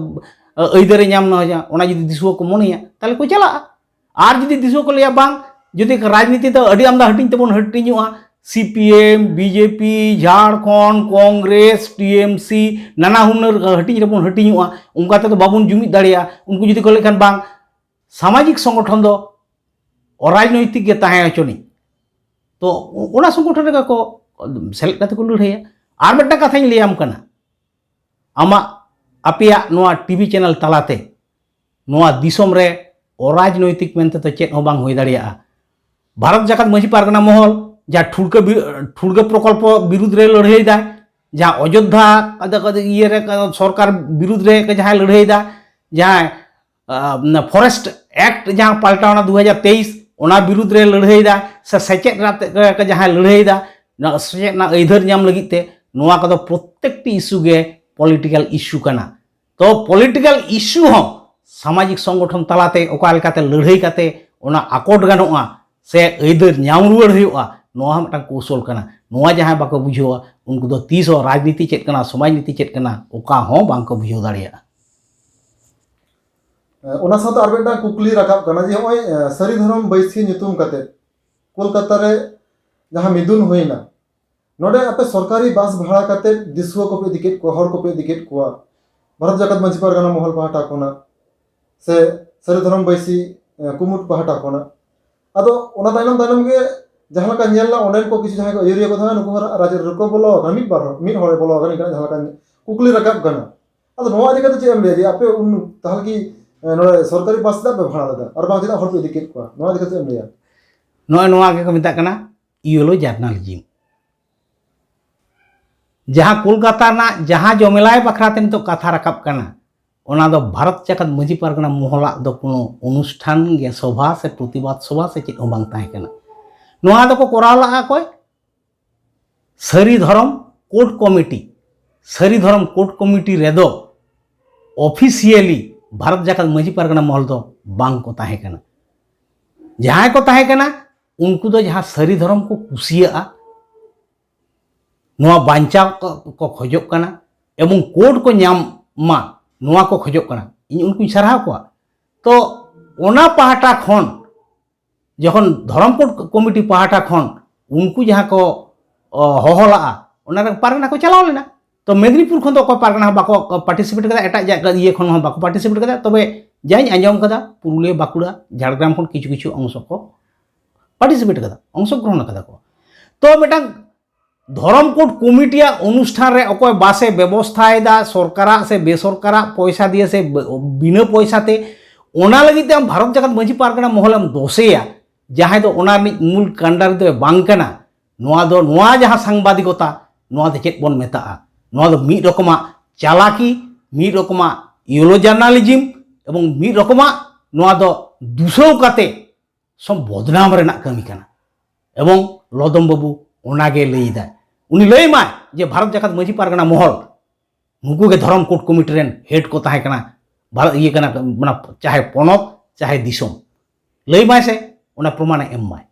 ᱟᱹᱭᱫᱟᱹᱨᱮ ᱧᱟᱢ ᱱᱚᱣᱟ, ᱚᱱᱟ ᱡᱩᱫᱤ ᱫᱤᱥᱩᱣᱟᱹ ᱠᱚ ᱢᱚᱱᱮᱭᱟ, ᱛᱟᱦᱞᱮ ᱠᱚ ᱪᱟᱞᱟᱜᱼᱟ᱾ ᱟᱨ ᱡᱩᱫᱤ ᱫᱤᱥᱩᱣᱟᱹ ᱠᱚ ᱞᱟᱹᱭᱟ, "ᱵᱟᱝ, ᱡᱩᱫᱤ ᱨᱟᱡᱽᱱᱤᱛᱤ ᱫᱚ ᱟᱹᱰᱤ ᱟᱢᱫᱟ ᱦᱟᱹᱴᱤᱧ ᱛᱮᱵᱚᱱ ᱦᱟᱹᱴᱤᱧᱚᱜᱼᱟ, C P M, B J P, Jharkhand, Congress, T M C, ᱱᱟᱱᱟ ᱦᱩᱱᱟᱹᱨ ᱦᱟᱹᱴᱤᱧ ᱨᱮᱵᱚᱱ ᱦᱟᱹᱴᱤᱧᱚᱜᱼᱟ, ᱚᱱᱠᱟ ᱛᱮᱫᱚ ᱵᱟᱵᱚᱱ ᱡᱩᱢᱤᱫ ᱫᱟᱲᱮᱭᱟᱜᱼᱟ", ᱩᱱᱠᱩ ᱡᱩᱫᱤ ᱠᱚ ᱞᱟᱹᱭ ᱠᱷᱟᱱ, "ᱵᱟᱝ, ᱥᱟᱢᱟᱡᱤᱠ ᱥᱚᱝᱜᱚᱴᱷᱚᱱ ᱫᱚ ᱚᱨᱟᱡᱽᱱᱳᱭᱛᱤᱠ ᱜᱮ ᱛᱟᱦᱮᱸ ᱦᱚᱪᱚᱱᱤᱡ", ᱛᱚ ᱚᱱᱟ ᱥᱚᱝᱜᱚᱴᱷᱚᱱ ᱨᱮᱜᱮ ᱠᱚ ᱥᱮᱞᱮᱫ ᱠᱟᱛᱮ ᱠᱚ ᱞᱟᱹᱲᱦᱟᱹᱭᱟ᱾ ᱟᱨ ᱢᱤᱫᱴᱟᱝ ᱠᱟᱛᱷᱟᱧ ᱞᱟᱹᱭᱟᱢ ᱠᱟᱱᱟ, ᱟᱢᱟᱜ, ᱟᱯᱮᱭᱟᱜ ᱱᱚᱣᱟ ᱴᱤ ᱵᱷᱤ ᱪᱮᱱᱮᱞ ᱛᱟᱞᱟᱛᱮ ᱱᱚᱣᱟ ᱫᱤᱥᱚᱢ ᱨᱮ ᱚᱨᱟᱡᱽᱱᱳᱭᱛᱤᱠ ᱢᱮᱱᱛᱮ ᱫᱚ ᱪᱮᱫ ᱦᱚᱸ ᱵᱟᱝ ᱦᱩᱭ ᱫᱟᱲᱮᱭᱟᱜᱼᱟ᱾ ᱵᱷᱟᱨᱚᱛ ᱡᱟᱠᱟᱛ ᱢᱟᱹᱡᱷᱤ ᱯᱟᱨᱜᱟᱱᱟ ᱢᱚᱦᱚᱞ ᱡᱟᱦᱟᱸ ᱴᱷᱩᱲᱠᱟᱹ ᱵᱤ-, ᱴᱷᱩᱲᱜᱟᱹ ᱯᱨᱚᱠᱚᱞᱯᱚ ᱵᱤᱨᱩᱫᱽ ᱨᱮ ᱞᱟᱹᱲᱦᱟᱹᱭ ᱫᱟᱭ, ᱡᱟᱦᱟᱸ ᱚᱡᱳᱫᱽᱫᱷᱟ ᱟᱫᱚ, ᱟᱫᱚ ᱤᱭᱟᱹ ᱨᱮ ᱥᱚᱨᱠᱟᱨ ᱵᱤᱨᱩᱫᱽ ᱨᱮ ᱡᱟᱦᱟᱸᱭ ᱞᱟᱹᱲᱦᱟᱹᱭ ᱫᱟ, ᱡᱟᱦᱟᱸᱭ, ᱟ, ᱚᱱᱟ ᱯᱷᱚᱨᱮᱥᱴ ᱮᱠᱴ ᱡᱟᱦᱟᱸ ᱯᱟᱞᱴᱟᱣ ᱮᱱᱟ ᱫᱩ ᱦᱟᱡᱟᱨ ᱛᱮᱭᱤᱥ, ᱚᱱᱟ ᱵᱤᱨᱩᱫᱽ ᱨᱮ ᱞᱟᱹᱲᱦᱟᱹᱭ ᱫᱟ, ᱥᱮ ᱥᱮᱪᱮᱫ ᱨᱮ ᱡᱟᱦᱟᱸᱭ ᱞᱟᱹᱲᱦᱟᱹᱭ ᱫᱟ, ᱱᱚᱣᱟ ᱥᱮᱪᱮᱫ ᱨᱮᱱᱟᱜ ᱟᱹᱭᱫᱟᱹᱨ ᱧᱟᱢ ᱞᱟᱹᱜᱤᱫ ᱛᱮ, ᱱᱚᱣᱟ ᱠᱚᱫᱚ ᱯᱨᱚᱛᱮᱠᱴᱤ ᱤᱥᱩ ᱜᱮ ᱯᱚᱞᱤᱴᱤᱠᱟᱞ ᱤᱥᱩ ᱠᱟᱱᱟ᱾ ᱛᱚ ᱯᱚᱞᱤᱴᱤᱠᱟᱞ ᱤᱥᱩ ᱦᱚᱸ ᱥᱟᱢᱟᱡᱤᱠ ᱥᱚᱝᱜᱚᱴᱷᱚᱱ ᱛᱟᱞᱟᱛᱮ ᱚᱠᱟ ᱞᱮᱠᱟᱛᱮ ᱞᱟᱹᱲᱦᱟᱹᱭ ᱠᱟᱛᱮ ᱚᱱᱟ ᱟᱠᱚᱴ ᱜᱟᱱᱚᱜᱼᱟ ᱥᱮ ᱟᱹᱭᱫᱟᱹᱨ ᱧᱟᱢ ᱨᱩᱣᱟᱹᱲ ᱦᱩᱭᱩᱜᱼᱟ, ᱱᱚᱣᱟ ᱦᱚᱸ ᱢᱤᱫᱴᱟᱝ ᱠᱚᱣᱥᱚᱞ ᱠᱟᱱᱟ᱾ ᱱᱚᱣᱟ ᱡᱟᱦᱟᱸᱭ ᱵᱟᱠᱚ ᱵᱩᱡᱷᱟᱹᱣᱟ, ᱩᱱᱠᱩ ᱫᱚ ᱛᱤᱥ ᱦᱚᱸ ᱨᱟᱡᱽᱱᱤᱛᱤ ᱪᱮᱫ ᱠᱟᱱᱟ, ᱥᱚᱢᱟᱡᱽ ᱱᱤᱛᱤ ᱪᱮᱫ ᱠᱟᱱᱟ, ᱚᱠᱟ ᱦᱚᱸ ᱵᱟᱝ ᱠᱚ ᱵᱩᱡᱷᱟᱹᱣ ᱫᱟᱲᱮᱭᱟᱜᱼᱟ᱾ ᱚᱱᱟ ᱥᱟᱶᱛᱮ ᱟᱨ ᱢᱤᱫᱴᱟᱝ ᱠᱩᱠᱞᱤ ᱨᱟᱠᱟᱵ ᱠᱟᱱᱟ ᱡᱮ ᱱᱚᱜᱼᱚᱭ, ᱮ, ᱥᱟᱹᱨᱤ ᱫᱷᱚᱨᱚᱢ ᱵᱟᱹᱭᱥᱤ ᱧᱩᱛᱩᱢ ᱠᱟᱛᱮ ᱠᱳᱞᱠᱟᱛᱟ ᱨᱮ ᱡᱟᱦᱟᱸ ᱢᱤᱫᱩᱱ ᱦᱩᱭᱱᱟ, ᱱᱚᱰᱮ ᱟᱯᱮ ᱥᱚᱨᱠᱟᱨᱤ ᱵᱟᱥ ᱵᱷᱟᱲᱟ ᱠᱟᱛᱮ ᱫᱤᱥᱩᱣᱟᱹ ᱠᱚᱯᱮ ᱤᱫᱤ ᱠᱮᱫ ᱠᱚᱣᱟ, ᱦᱚᱲ ᱠᱚᱯᱮ ᱤᱫᱤ ᱠᱮᱫ ᱠᱚᱣᱟ, ᱵᱷᱟᱨᱚᱛ ᱡᱟᱠᱟᱛ ᱢᱟᱹᱡᱷᱤ ᱯᱟᱨᱜᱟᱱᱟ ᱢᱚᱦᱚᱞ ᱯᱟᱦᱴᱟ ᱠᱷᱚᱱᱟᱜ ᱥᱮ ᱥᱟᱹᱨᱤ ᱫᱷᱚᱨᱚᱢ ᱵᱟᱹᱭᱥᱤ, ᱮ, ᱠᱩᱢᱩᱴ ᱯᱟᱦᱴᱟ ᱠᱷᱚᱱᱟᱜ᱾ ᱟᱫᱚ ᱚᱱᱟ ᱛᱟᱭᱱᱚᱢ ᱛᱟᱭᱱᱚᱢ ᱜᱮ ᱡᱟᱦᱟᱸ ᱞᱮᱠᱟ ᱧᱮᱞ ᱮᱱᱟ, ᱚᱸᱰᱮᱱ ᱠᱚ ᱠᱤᱪᱷᱩ ᱡᱟᱦᱟᱸᱭ ᱠᱚ ᱟᱹᱭᱩᱨᱤᱭᱟᱹ ᱠᱚ ᱛᱟᱦᱮᱸ ᱠᱟᱱᱟ, ᱱᱩᱠᱩ ᱦᱚᱸ ᱨᱟᱡᱽ ᱨᱮᱠᱚ ᱵᱚᱞᱚ ᱟᱠᱟᱱᱟ, ᱢᱤᱫ ᱵᱟᱨ ᱦᱚᱲ, ᱢᱤᱫ ᱦᱚᱲᱮ ᱵᱚᱞᱚ ᱟᱠᱟᱱᱟ, ᱤᱱᱠᱟᱱᱟᱜ ᱡᱟᱦᱟᱸ ᱞᱮᱠᱟ ᱠᱩᱠᱞᱤ ᱨᱟᱠᱟᱵ ᱠᱟᱱᱟ᱾ ᱟᱫᱚ ᱱᱚᱣᱟ ᱤᱫᱤ ᱠᱟᱛᱮ ᱪᱮᱫ ᱮᱢ ᱞᱟᱹᱭᱟ ᱡᱮ ᱟᱯᱮ ᱩᱱ ᱛᱟᱦᱚᱞᱮ ᱠᱤ, ᱮ, ᱱᱚᱰᱮ ᱥᱚᱨᱠᱟᱨᱤ ᱵᱟᱥ ᱪᱮᱫᱟᱜ ᱯᱮ ᱵᱷᱟᱲᱟ ᱞᱮᱫᱟ ᱟᱨ ᱵᱟᱝ ᱪᱮᱫᱟᱜ ᱦᱚᱲ ᱯᱮ ᱤᱫᱤ ᱠᱮᱫ ᱠᱚᱣᱟ? ᱱᱚᱣᱟ ᱤᱫᱤ ᱠᱟᱛᱮ ᱪᱮᱫ ᱮᱢ ᱞᱟᱹᱭᱟ? ᱱᱚᱜᱼᱚᱭ ᱱᱚᱣᱟ ᱜᱮᱠᱚ ᱢᱮᱛᱟᱜ ᱠᱟᱱᱟ ᱤᱭᱮᱞᱳ ᱡᱟᱨᱱᱟᱞᱤᱡᱤᱢ᱾ ᱡᱟᱦᱟᱸ ᱠᱳᱞᱠᱟᱛᱟ ᱨᱮᱱᱟᱜ ᱡᱟᱦᱟᱸ ᱡᱚᱢᱮᱞᱟᱭ ᱵᱟᱠᱷᱨᱟ ᱛᱮ ᱱᱤᱛᱚᱜ ᱠᱟᱛᱷᱟ ᱨᱟᱠᱟᱵ ᱠᱟᱱᱟ, ᱚᱱᱟ ᱫᱚ ᱵᱷᱟᱨᱚᱛ ᱡᱟᱠᱟᱛ ᱢᱟᱹᱡᱷᱤ ᱯᱟᱨᱜᱟᱱᱟ ᱢᱚᱦᱚᱞᱟᱜ ᱫᱚ ᱠᱳᱱᱳ ᱚᱱᱩᱥᱴᱷᱟᱱ ᱜᱮ, ᱥᱚᱵᱷᱟ ᱥᱮ ᱯᱨᱚᱛᱤᱵᱟᱫ ᱥᱚᱵᱷᱟ ᱥᱮ ᱪᱮᱫ ᱦᱚᱸ ᱵᱟᱝ ᱛᱟᱦᱮᱸ ᱠᱟᱱᱟ᱾ ᱱᱚᱣᱟ ᱫᱚᱠᱚ ᱠᱚᱨᱟᱣ ᱞᱟᱜᱼᱟ ᱚᱠᱚᱭ? ᱥᱟᱹᱨᱤ ᱫᱷᱚᱨᱚᱢ ᱠᱳᱰ ᱠᱚᱢᱤᱴᱤ᱾ ᱥᱟᱹᱨᱤ ᱫᱷᱚᱨᱚᱢ ᱠᱳᱰ ᱠᱚᱢᱤᱴᱤ ᱨᱮᱫᱚ ᱚᱯᱷᱤᱥᱤᱭᱟᱞᱤ ᱵᱷᱟᱨᱚᱛ ᱡᱟᱠᱟᱛ ᱢᱟᱹᱡᱷᱤ ᱯᱟᱨᱜᱟᱱᱟ ᱢᱚᱦᱚᱞ ᱫᱚ ᱵᱟᱝ ᱠᱚ ᱛᱟᱦᱮᱸ ᱠᱟᱱᱟ᱾ ᱡᱟᱦᱟᱸᱭ ᱠᱚ ᱛᱟᱦᱮᱸ ᱠᱟᱱᱟ, ᱩᱱᱠᱩ ᱫᱚ ᱡᱟᱦᱟᱸ ᱥᱟᱹᱨᱤ ᱫᱷᱚᱨᱚᱢ ᱠᱚ ᱠᱩᱥᱤᱭᱟᱜᱼᱟ, ᱱᱚᱣᱟ ᱵᱟᱧᱪᱟᱣ ᱠᱚ ᱠᱚ ᱠᱷᱚᱡᱚᱜ ᱠᱟᱱᱟ ᱮᱵᱚᱝ ᱠᱳᱰ ᱠᱚ ᱧᱟᱢ ᱢᱟ, ᱱᱚᱣᱟ ᱠᱚ ᱠᱷᱚᱡᱚᱜ ᱠᱟᱱᱟ᱾ ᱤᱧ ᱩᱱᱠᱩᱧ ᱥᱟᱨᱦᱟᱣ ᱠᱚᱣᱟ᱾ ᱛᱚ ᱚᱱᱟ ᱯᱟᱦᱴᱟ ᱠᱷᱚᱱ ᱡᱚᱠᱷᱚᱱ ᱫᱷᱚᱨᱚᱢ ᱠᱳᱰ ᱠᱚᱢᱤᱴᱤ ᱯᱟᱦᱴᱟ ᱠᱷᱚᱱ ᱩᱱᱠᱩ ᱡᱟᱦᱟᱸ ᱠᱚ, ᱚ, ᱦᱚᱦᱚ ᱞᱟᱜᱼᱟ, ᱚᱱᱟ ᱨᱮ ᱯᱟᱨᱜᱟᱱᱟ ᱠᱚ ᱪᱟᱞᱟᱣ ᱞᱮᱱᱟ᱾ ᱛᱚ ᱢᱮᱫᱽᱱᱤᱯᱩᱨ ᱠᱷᱚᱱ ᱫᱚ ᱚᱠᱚᱭ ᱯᱟᱨᱜᱟᱱᱟ ᱦᱚᱸ ᱵᱟᱠᱚ ᱯᱟᱨᱴᱤᱥᱤᱯᱮᱴ ᱠᱟᱫᱟ, ᱮᱴᱟᱜ ᱡᱟᱭᱜᱟ ᱤᱭᱟᱹ ᱠᱷᱚᱱ ᱦᱚᱸ ᱵᱟᱠᱚ ᱯᱟᱨᱴᱤᱥᱤᱯᱮᱴ ᱠᱟᱫᱟ᱾ ᱛᱚᱵᱮ ᱡᱟᱧ ᱟᱸᱡᱚᱢ ᱠᱟᱫᱟ, ᱯᱩᱨᱩᱞᱤᱭᱟᱹ, ᱵᱟᱸᱠᱩᱲᱟ, ᱡᱷᱟᱲᱜᱨᱟᱢ ᱠᱷᱚᱱ ᱠᱤᱪᱷᱩ ᱠᱤᱪᱷᱩ ᱚᱝᱥᱚ ᱠᱚ ᱯᱟᱨᱴᱤᱥᱤᱯᱮᱴ ᱠᱟᱫᱟ, ᱚᱝᱥᱚᱜᱨᱚᱦᱚᱱ ᱠᱟᱫᱟ ᱠᱚ᱾ ᱛᱚ ᱢᱤᱫᱴᱟᱝ ᱫᱷᱚᱨᱚᱢ ᱠᱳᱰ ᱠᱚᱢᱤᱴᱤᱭᱟᱜ ᱚᱱᱩᱥᱴᱷᱟᱱ ᱨᱮ ᱚᱠᱚᱭ ᱵᱟᱥᱮ ᱵᱮᱵᱚᱥᱛᱷᱟᱭᱮᱫᱟ, ᱥᱚᱨᱠᱟᱨᱟᱜ ᱥᱮ ᱵᱮᱥᱚᱨᱠᱟᱨᱟᱜ ᱯᱚᱭᱥᱟ ᱫᱤᱭᱮ ᱥᱮ ᱵ-, ᱵᱤᱱᱟᱹ ᱯᱚᱭᱥᱟ ᱛᱮ, ᱚᱱᱟ ᱞᱟᱹᱜᱤᱫ ᱛᱮ ᱟᱢ ᱵᱷᱟᱨᱚᱛ ᱡᱟᱠᱟᱛ ᱢᱟᱹᱡᱷᱤ ᱯᱟᱨᱜᱟᱱᱟ ᱢᱚᱦᱚᱞᱮᱢ ᱫᱳᱥᱮᱭᱟ, ᱡᱟᱦᱟᱸᱭ ᱫᱚ ᱚᱱᱟ ᱨᱤᱱᱤᱡ ᱢᱩᱞ ᱠᱟᱱᱰᱟᱨᱤ ᱫᱚᱭ ᱵᱟᱝ ᱠᱟᱱᱟ᱾ ᱱᱚᱣᱟ ᱫᱚ, ᱱᱚᱣᱟ ᱡᱟᱦᱟᱸ ᱥᱟᱝᱵᱟᱫᱤᱠᱚᱛᱟ, ᱱᱚᱣᱟ ᱫᱚ ᱪᱮᱫ ᱵᱚᱱ ᱢᱮᱛᱟᱜᱼᱟ? ᱱᱚᱣᱟ ᱫᱚ ᱢᱤᱫ ᱨᱚᱠᱚᱢᱟᱜ ᱪᱟᱞᱟᱠᱤ, ᱢᱤᱫ ᱨᱚᱠᱚᱢᱟᱜ ᱤᱭᱳᱞᱳ ᱡᱟᱨᱱᱟᱞᱤᱡᱤᱢ, ᱮᱵᱚᱝ ᱢᱤᱫ ᱨᱚᱠᱚᱢᱟᱜ ᱱᱚᱣᱟ ᱫᱚ ᱫᱩᱥᱟᱹᱣ ᱠᱟᱛᱮ ᱥᱚᱢ ᱵᱚᱫᱱᱟᱢ ᱨᱮᱱᱟᱜ ᱠᱟᱹᱢᱤ ᱠᱟᱱᱟ᱾ ᱮᱵᱚᱝ ᱞᱚᱫᱚᱢ ᱵᱟᱹᱵᱩ ᱚᱱᱟᱜᱮ ᱞᱟᱹᱭ ᱮᱫᱟᱭ᱾ ᱩᱱᱤ ᱞᱟᱹᱭ ᱢᱟᱭ ᱡᱮ ᱵᱷᱟᱨᱚᱛ ᱡᱟᱠᱟᱛ ᱢᱟᱹᱡᱷᱤ ᱯᱟᱨᱜᱟᱱᱟ ᱢᱚᱦᱚᱞ, ᱱᱩᱠᱩ ᱜᱮ ᱫᱷᱚᱨᱚᱢ ᱠᱳᱰ ᱠᱚᱢᱤᱴᱤ ᱨᱮᱱ ᱦᱮᱰ ᱠᱚ ᱛᱟᱦᱮᱸ ᱠᱟᱱᱟ, ᱵᱷᱟᱨᱚᱛ ᱤᱭᱟᱹ ᱠᱟᱱᱟ, ᱢᱟᱱᱮ ᱪᱟᱦᱮ ᱯᱚᱱᱚᱛ ᱪᱟᱦᱮ ᱫᱤᱥᱚᱢ᱾ ᱞᱟᱹᱭ ᱢᱟᱭ ᱥᱮ, ᱚᱱᱟ ᱯᱨᱚᱢᱟᱱᱮ ᱮᱢ ᱢᱟᱭ᱾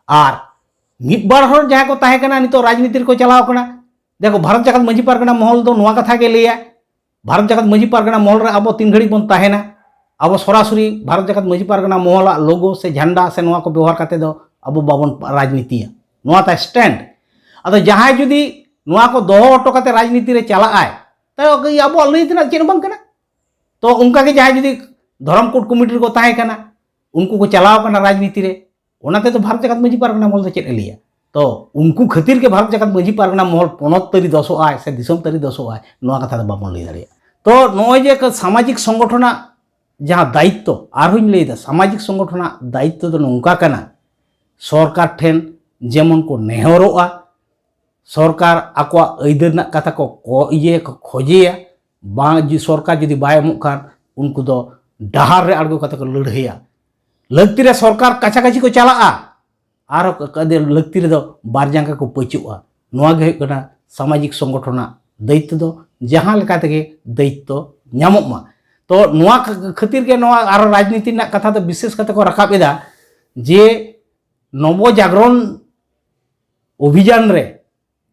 ᱟᱨ ᱢᱤᱫ ᱵᱟᱨ ᱦᱚᱲ ᱡᱟᱦᱟᱸᱭ ᱠᱚ ᱛᱟᱦᱮᱸ ᱠᱟᱱᱟ, ᱱᱤᱛᱚᱜ ᱨᱟᱡᱽᱱᱤᱛᱤ ᱨᱮᱠᱚ ᱪᱟᱞᱟᱣ ᱠᱟᱱᱟ᱾ ᱫᱮᱠᱷᱚ, ᱵᱷᱟᱨᱚᱛ ᱡᱟᱠᱟᱛ ᱢᱟᱹᱡᱷᱤ ᱯᱟᱨᱜᱟᱱᱟ ᱢᱚᱦᱚᱞ ᱫᱚ ᱱᱚᱣᱟ ᱠᱟᱛᱷᱟ ᱜᱮ ᱞᱟᱹᱭᱟ, ᱵᱷᱟᱨᱚᱛ ᱡᱟᱠᱟᱛ ᱢᱟᱹᱡᱷᱤ ᱯᱟᱨᱜᱟᱱᱟ ᱢᱚᱦᱚᱞ ᱨᱮ ᱟᱵᱚ ᱛᱤᱱ ᱜᱷᱟᱹᱲᱤᱡ ᱵᱚᱱ ᱛᱟᱦᱮᱱᱟ, ᱟᱵᱚ ᱥᱚᱨᱟᱥᱚᱨᱤ ᱵᱷᱟᱨᱚᱛ ᱡᱟᱠᱟᱛ ᱢᱟᱹᱡᱷᱤ ᱯᱟᱨᱜᱟᱱᱟ ᱢᱚᱦᱚᱞᱟᱜ ᱞᱳᱜᱳ ᱥᱮ ᱡᱷᱟᱱᱰᱟ ᱥᱮ ᱱᱚᱣᱟ ᱠᱚ ᱵᱮᱣᱦᱟᱨ ᱠᱟᱛᱮ ᱫᱚ ᱟᱵᱚ ᱵᱟᱵᱚᱱ ᱨᱟᱡᱽᱱᱤᱛᱤᱭᱟ᱾ ᱱᱚᱣᱟ ᱛᱟᱭ ᱥᱴᱮᱱᱰ᱾ ᱟᱫᱚ ᱡᱟᱦᱟᱸᱭ ᱡᱩᱫᱤ ᱱᱚᱣᱟ ᱠᱚ ᱫᱚᱦᱚ ᱦᱚᱴᱚ ᱠᱟᱛᱮ ᱨᱟᱡᱽᱱᱤᱛᱤ ᱨᱮ ᱪᱟᱞᱟᱜ ᱟᱭ, ᱛᱟᱦᱚᱞᱮ ᱟᱵᱚᱣᱟᱜ ᱞᱟᱹᱭ ᱛᱮᱱᱟᱜ ᱪᱮᱫ ᱦᱚᱸ ᱵᱟᱝ ᱠᱟᱱᱟ᱾ ᱛᱚ ᱚᱱᱠᱟᱜᱮ ᱡᱟᱦᱟᱸᱭ ᱡᱩᱫᱤ ᱫᱷᱚᱨᱚᱢ ᱠᱳᱰ ᱠᱚᱢᱤᱴᱤ ᱨᱮᱠᱚ ᱛᱟᱦᱮᱸ ᱠᱟᱱᱟ, ᱩᱱᱠᱩ ᱠᱚ ᱪᱟᱞᱟᱣ ᱠᱟᱱᱟ ᱨᱟᱡᱽᱱᱤᱛᱤ ᱨᱮ, ᱚᱱᱟ ᱛᱮᱫᱚ ᱵᱷᱟᱨᱚᱛ ᱡᱟᱠᱟᱛ ᱢᱟᱹᱡᱷᱤ ᱯᱟᱨᱜᱟᱱᱟ ᱢᱚᱦᱚᱞ ᱫᱚ ᱪᱮᱫ ᱮ ᱞᱟᱹᱭᱟ? ᱛᱚ ᱩᱱᱠᱩ ᱠᱷᱟᱹᱛᱤᱨ ᱜᱮ ᱵᱷᱟᱨᱚᱛ ᱡᱟᱠᱟᱛ ᱢᱟᱹᱡᱷᱤ ᱯᱟᱨᱜᱟᱱᱟ ᱢᱚᱦᱚᱞ ᱯᱚᱱᱚᱛ ᱛᱟᱹᱨᱤ ᱫᱚᱥᱚᱜ ᱟᱭ ᱥᱮ ᱫᱤᱥᱚᱢ ᱛᱟᱹᱨᱤ ᱫᱚᱥᱚᱜ ᱟᱭ, ᱱᱚᱣᱟ ᱠᱟᱛᱷᱟ ᱫᱚ ᱵᱟᱵᱚᱱ ᱞᱟᱹᱭ ᱫᱟᱲᱮᱭᱟᱜᱼᱟ᱾ ᱛᱚ ᱱᱚᱜᱼᱚᱭ ᱡᱮ ᱥᱟᱢᱟᱡᱤᱠ ᱥᱚᱝᱜᱚᱴᱷᱚᱱᱟᱜ ᱡᱟᱦᱟᱸ ᱫᱟᱭᱤᱛᱛᱚ, ᱟᱨᱦᱚᱸᱧ ᱞᱟᱹᱭᱫᱟ, ᱥᱟᱢᱟᱡᱤᱠ ᱥᱚᱝᱜᱚᱴᱷᱚᱱᱟᱜ ᱫᱟᱭᱤᱛᱛᱚ ᱫᱚ ᱱᱚᱝᱠᱟ ᱠᱟᱱᱟ, ᱥᱚᱨᱠᱟᱨ ᱴᱷᱮᱱ ᱡᱮᱢᱚᱱ ᱠᱚ ᱱᱮᱦᱚᱨᱚᱜᱼᱟ, ᱥᱚᱨᱠᱟᱨ ᱟᱠᱚᱣᱟᱜ ᱟᱹᱭᱫᱟᱹᱨ ᱨᱮᱱᱟᱜ ᱠᱟᱛᱷᱟ ᱠᱚ, ᱠᱚ ᱤᱭᱟᱹ ᱠᱚ ᱠᱷᱚᱡᱮᱭᱟ, ᱵᱟᱝ ᱡᱩ-, ᱥᱚᱨᱠᱟᱨ ᱡᱩᱫᱤ ᱵᱟᱭ ᱮᱢᱚᱜ ᱠᱷᱟᱱ ᱩᱱᱠᱩ ᱫᱚ ᱰᱟᱦᱟᱨ ᱨᱮ ᱟᱬᱜᱚ ᱠᱟᱛᱮ ᱠᱚ ᱞᱟᱹᱲᱦᱟᱹᱭᱟ᱾ ᱞᱟᱹᱠᱛᱤ ᱨᱮ ᱥᱚᱨᱠᱟᱨ ᱠᱟᱪᱷᱟ ᱠᱟᱪᱷᱤ ᱠᱚ ᱪᱟᱞᱟᱜᱼᱟ, ᱟᱨᱦᱚᱸ ᱠ-, ᱠ-, ᱞᱟᱹᱠᱛᱤ ᱨᱮᱫᱚ ᱵᱟᱨ ᱡᱟᱸᱜᱟ ᱠᱚ ᱯᱟᱹᱪᱩᱜᱼᱟ᱾ ᱱᱚᱣᱟ ᱜᱮ ᱦᱩᱭᱩᱜ ᱠᱟᱱᱟ ᱥᱟᱢᱟᱡᱤᱠ ᱥᱚᱝᱜᱚᱴᱷᱚᱱᱟᱜ ᱫᱟᱭᱤᱛᱛᱚ ᱫᱚ, ᱡᱟᱦᱟᱸ ᱞᱮᱠᱟ ᱛᱮᱜᱮ ᱫᱟᱭᱤᱛᱛᱚ ᱧᱟᱢᱚᱜ ᱢᱟ᱾ ᱛᱚ ᱱᱚᱣᱟ ᱠᱷ-, ᱠᱷᱟᱹᱛᱤᱨ ᱜᱮ ᱱᱚᱣᱟ ᱟᱨᱦᱚᱸ ᱨᱟᱡᱽᱱᱤᱛᱤ ᱨᱮᱱᱟᱜ ᱠᱟᱛᱷᱟ ᱫᱚ ᱵᱤᱥᱮᱥ ᱠᱟᱛᱮ ᱠᱚ ᱨᱟᱠᱟᱵ ᱮᱫᱟ ᱡᱮ ᱱᱚᱵᱚ ᱡᱟᱜᱽᱨᱚᱱ ᱚᱵᱷᱤᱡᱟᱱ ᱨᱮ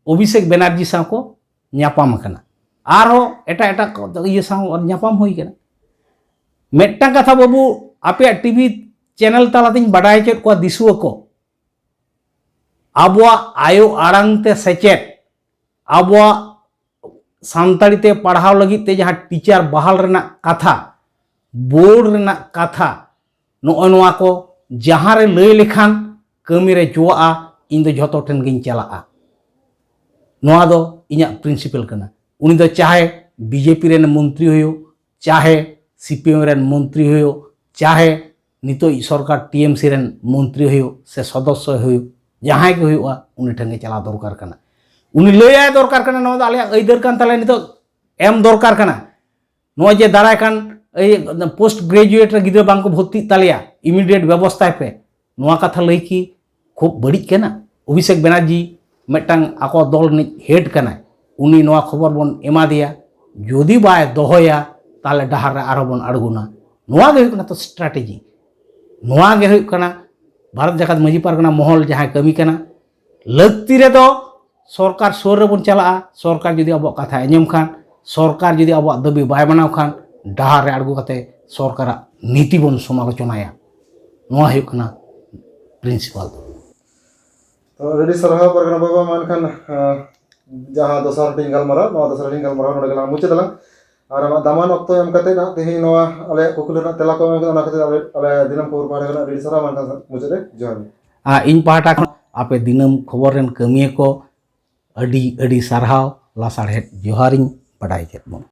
ᱚᱵᱷᱤᱥᱮᱠ ᱵᱮᱱᱟᱨᱡᱤ ᱥᱟᱶ ᱠᱚ ᱧᱟᱯᱟᱢ ᱟᱠᱟᱱᱟ᱾ ᱟᱨᱦᱚᱸ ᱮᱴᱟᱜ ᱮᱴᱟᱜ ᱠᱚ ᱤᱭᱟᱹ ᱥᱟᱶ ᱧᱟᱯᱟᱢ ᱦᱩᱭ ᱟᱠᱟᱱᱟ᱾ ᱢᱤᱫᱴᱟᱝ ᱠᱟᱛᱷᱟ ᱵᱟᱹᱵᱩ, ᱟᱯᱮᱭᱟᱜ ᱴᱤᱵᱷᱤ ᱪᱮᱱᱮᱞ ᱛᱟᱞᱟᱛᱤᱧ ᱵᱟᱰᱟᱭ ᱦᱚᱪᱚᱭᱮᱫ ᱠᱚᱣᱟ ᱫᱤᱥᱩᱣᱟᱹ ᱠᱚ, ᱟᱵᱚᱣᱟᱜ ᱟᱭᱳ ᱟᱲᱟᱝ ᱛᱮ ᱥᱮᱪᱮᱫ, ᱟᱵᱚᱣᱟᱜ ᱥᱟᱱᱛᱟᱲᱤ ᱛᱮ ᱯᱟᱲᱦᱟᱣ ᱞᱟᱹᱜᱤᱫ ᱛᱮ ᱡᱟᱦᱟᱸ ᱴᱤᱪᱟᱨ ᱵᱟᱦᱟᱞ ᱨᱮᱱᱟᱜ ᱠᱟᱛᱷᱟ, ᱵᱳᱨᱰ ᱨᱮᱱᱟᱜ ᱠᱟᱛᱷᱟ, ᱱᱚᱜᱼᱚ ᱱᱚᱣᱟ ᱠᱚ ᱡᱟᱦᱟᱸ ᱨᱮ ᱞᱟᱹᱭ ᱞᱮᱠᱷᱟᱱ ᱠᱟᱹᱢᱤ ᱨᱮ ᱡᱚᱣᱟᱜᱼᱟ, ᱤᱧ ᱫᱚ ᱡᱷᱚᱛᱚ ᱴᱷᱮᱱ ᱜᱤᱧ ᱪᱟᱞᱟᱜᱼᱟ᱾ ᱱᱚᱣᱟ ᱫᱚ ᱤᱧᱟᱹᱜ ᱯᱨᱤᱱᱥᱤᱯᱟᱞ ᱠᱟᱱᱟ᱾ ᱩᱱᱤ ᱫᱚ ᱪᱟᱦᱮ ᱵᱤᱡᱮᱯᱤ ᱨᱮᱱ ᱢᱚᱱᱛᱨᱤ ᱦᱩᱭᱩᱜ, ᱪᱟᱦᱮ ᱥᱤᱯᱤᱮᱢ ᱨᱮᱱ ᱢᱚᱱᱛᱨᱤ ᱦᱩᱭᱩᱜ, ᱪᱟᱦᱮ ᱱᱤᱛᱚᱜ ᱥᱚᱨᱠᱟᱨ ᱴᱤᱮᱢᱥᱤ ᱨᱮᱱ ᱢᱚᱱᱛᱨᱤ ᱦᱩᱭᱩᱜ ᱥᱮ ᱥᱚᱫᱚᱥᱥᱚ ᱦᱩᱭᱩᱜ, ᱡᱟᱦᱟᱸᱭ ᱜᱮ ᱦᱩᱭᱩᱜᱼᱟ, ᱩᱱᱤ ᱴᱷᱮᱱ ᱜᱮ ᱪᱟᱞᱟᱣ ᱫᱚᱨᱠᱟᱨ ᱠᱟᱱᱟ᱾ ᱩᱱᱤ ᱞᱟᱹᱭᱟᱭ ᱫᱚᱨᱠᱟᱨ ᱠᱟᱱᱟ, ᱱᱚᱣᱟ ᱫᱚ ᱟᱞᱮᱭᱟᱜ ᱟᱹᱭᱫᱟᱹᱨ ᱠᱟᱱ ᱛᱟᱞᱮᱭᱟ, ᱱᱤᱛᱚᱜ ᱮᱢ ᱫᱚᱨᱠᱟᱨ ᱠᱟᱱᱟ᱾ ᱱᱚᱜᱼᱚᱭ ᱡᱮ ᱫᱟᱨᱟᱭ ᱠᱟᱱ ᱮᱭ ᱯᱳᱥᱴ ᱜᱨᱮᱡᱩᱭᱮᱴ ᱨᱮ ᱜᱤᱫᱽᱨᱟᱹ ᱵᱟᱝ ᱠᱚ ᱵᱷᱚᱨᱛᱤᱜ ᱛᱟᱞᱮᱭᱟ, ᱤᱢᱤᱰᱤᱭᱮᱴ ᱵᱮᱵᱚᱥᱛᱷᱟᱭ ᱯᱮ, ᱱᱚᱣᱟ ᱠᱟᱛᱷᱟ ᱞᱟᱹᱭ ᱠᱤ ᱠᱷᱩᱵ ᱵᱟᱹᱲᱤᱡ ᱠᱟᱱᱟ? ᱚᱵᱷᱤᱥᱮᱠ ᱵᱮᱱᱟᱨᱡᱤ ᱢᱤᱫᱴᱟᱝ ᱟᱠᱚ ᱫᱚᱞ ᱨᱤᱱᱤᱡ ᱦᱮᱰ ᱠᱟᱱᱟᱭ, ᱩᱱᱤ ᱱᱚᱣᱟ ᱠᱷᱚᱵᱚᱨ ᱵᱚᱱ ᱮᱢᱟ ᱫᱮᱭᱟ, ᱡᱩᱫᱤ ᱵᱟᱭ ᱫᱚᱦᱚᱭᱟ, ᱛᱟᱦᱚᱞᱮ ᱰᱟᱦᱟᱨ ᱨᱮ ᱟᱨᱦᱚᱸ ᱵᱚᱱ ᱟᱬᱜᱚᱱᱟ᱾ ᱱᱚᱣᱟ ᱜᱮ ᱦᱩᱭᱩᱜ ᱠᱟᱱᱟ ᱛᱚ ᱥᱴᱨᱟᱴᱮᱡᱤ, ᱱᱚᱣᱟ ᱜᱮ ᱦᱩᱭᱩᱜ ᱠᱟᱱᱟ ᱵᱷᱟᱨᱚᱛ ᱡᱟᱠᱟᱛ ᱢᱟᱹᱡᱷᱤ ᱯᱟᱨᱜᱟᱱᱟ ᱢᱚᱦᱚᱞ ᱡᱟᱦᱟᱸᱭ ᱠᱟᱹᱢᱤ ᱠᱟᱱᱟ᱾ ᱞᱟᱹᱠᱛᱤ ᱨᱮᱫᱚ ᱥᱚᱨᱠᱟᱨ ᱥᱩᱨ ᱨᱮᱵᱚᱱ ᱪᱟᱞᱟᱜᱼᱟ᱾ ᱥᱚᱨᱠᱟᱨ ᱡᱩᱫᱤ ᱟᱵᱚᱣᱟᱜ ᱠᱟᱛᱷᱟᱭ ᱟᱸᱡᱚᱢ ᱠᱷᱟᱱ, ᱥᱚᱨᱠᱟᱨ ᱡᱩᱫᱤ ᱟᱵᱚᱣᱟᱜ ᱫᱟᱹᱵᱤ ᱵᱟᱭ ᱢᱟᱱᱟᱣ ᱠᱷᱟᱱ, ᱰᱟᱦᱟᱨ ᱨᱮ ᱟᱬᱜᱚ ᱠᱟᱛᱮ ᱥᱚᱨᱠᱟᱨᱟᱜ ᱱᱤᱛᱤ ᱵᱚᱱ ᱥᱚᱢᱟᱞᱳᱪᱚᱱᱟᱭᱟ᱾ ᱱᱚᱣᱟ ᱦᱩᱭᱩᱜ ᱠᱟᱱᱟ ᱯᱨᱤᱱᱥᱤᱯᱟᱞ ᱫᱚ᱾ ᱛᱚ ᱟᱹᱰᱤ ᱥᱟᱨᱦᱟᱣ ᱯᱟᱨᱜᱟᱱᱟ ᱵᱟᱵᱟ᱾ ᱢᱟ ᱮᱱᱠᱷᱟᱱ ᱟᱸ, ᱡᱟᱦᱟᱸ ᱫᱚᱥᱟᱨ ᱦᱟᱹᱴᱤᱧ ᱜᱟᱞᱢᱟᱨᱟᱣ, ᱱᱚᱣᱟ ᱫᱚᱥᱟᱨ ᱦᱟᱹᱴᱤᱧ ᱜᱟᱞᱢᱟᱨᱟᱣ ᱱᱚᱰᱮ ᱜᱮᱞᱟᱝ ᱢᱩᱪᱟᱹᱫ ᱟᱞᱟᱝ᱾ ᱟᱨ ᱟᱢᱟᱜ ᱫᱟᱢᱟᱱ ᱚᱠᱛᱚ ᱮᱢ ᱠᱟᱛᱮ ᱱᱟᱜ ᱛᱮᱦᱮᱧ ᱱᱚᱣᱟ ᱟᱞᱮᱭᱟᱜ ᱠᱩᱠᱞᱤ ᱨᱮᱱᱟᱜ ᱛᱮᱞᱟ ᱠᱚ ᱮᱢ ᱠᱟᱛᱮ, ᱚᱱᱟ ᱠᱷᱟᱹᱛᱤᱨ ᱟᱞᱮ, ᱟᱞᱮ ᱫᱤᱱᱟᱹᱢ ᱠᱷᱚᱵᱚᱨ ᱯᱟᱦᱴᱟ ᱠᱷᱚᱱᱟᱜ ᱟᱹᱰᱤ ᱥᱟᱨᱦᱟᱣ᱾ ᱢᱟ ᱮᱱᱠᱷᱟᱱ ᱢᱩᱪᱟᱹᱫ ᱨᱮ ᱡᱚᱦᱟᱨ ᱜᱮ᱾ ᱟᱨ ᱤᱧ ᱯᱟᱦᱴᱟ ᱠᱷᱚᱱ ᱟᱯᱮ ᱫᱤᱱᱟᱹᱢ ᱠᱷᱚᱵᱚᱨ ᱨᱮᱱ ᱠᱟᱹᱢᱤᱭᱟᱹ ᱠᱚ ᱟᱹᱰᱤ ᱟᱹᱰᱤ ᱥᱟᱨᱦᱟᱣ, ᱞᱟᱥᱟᱲᱦᱮᱫ ᱡᱚᱦᱟᱨᱤᱧ ᱵᱟᱰᱟᱭ ᱠᱮᱫ ᱵᱚᱱᱟ᱾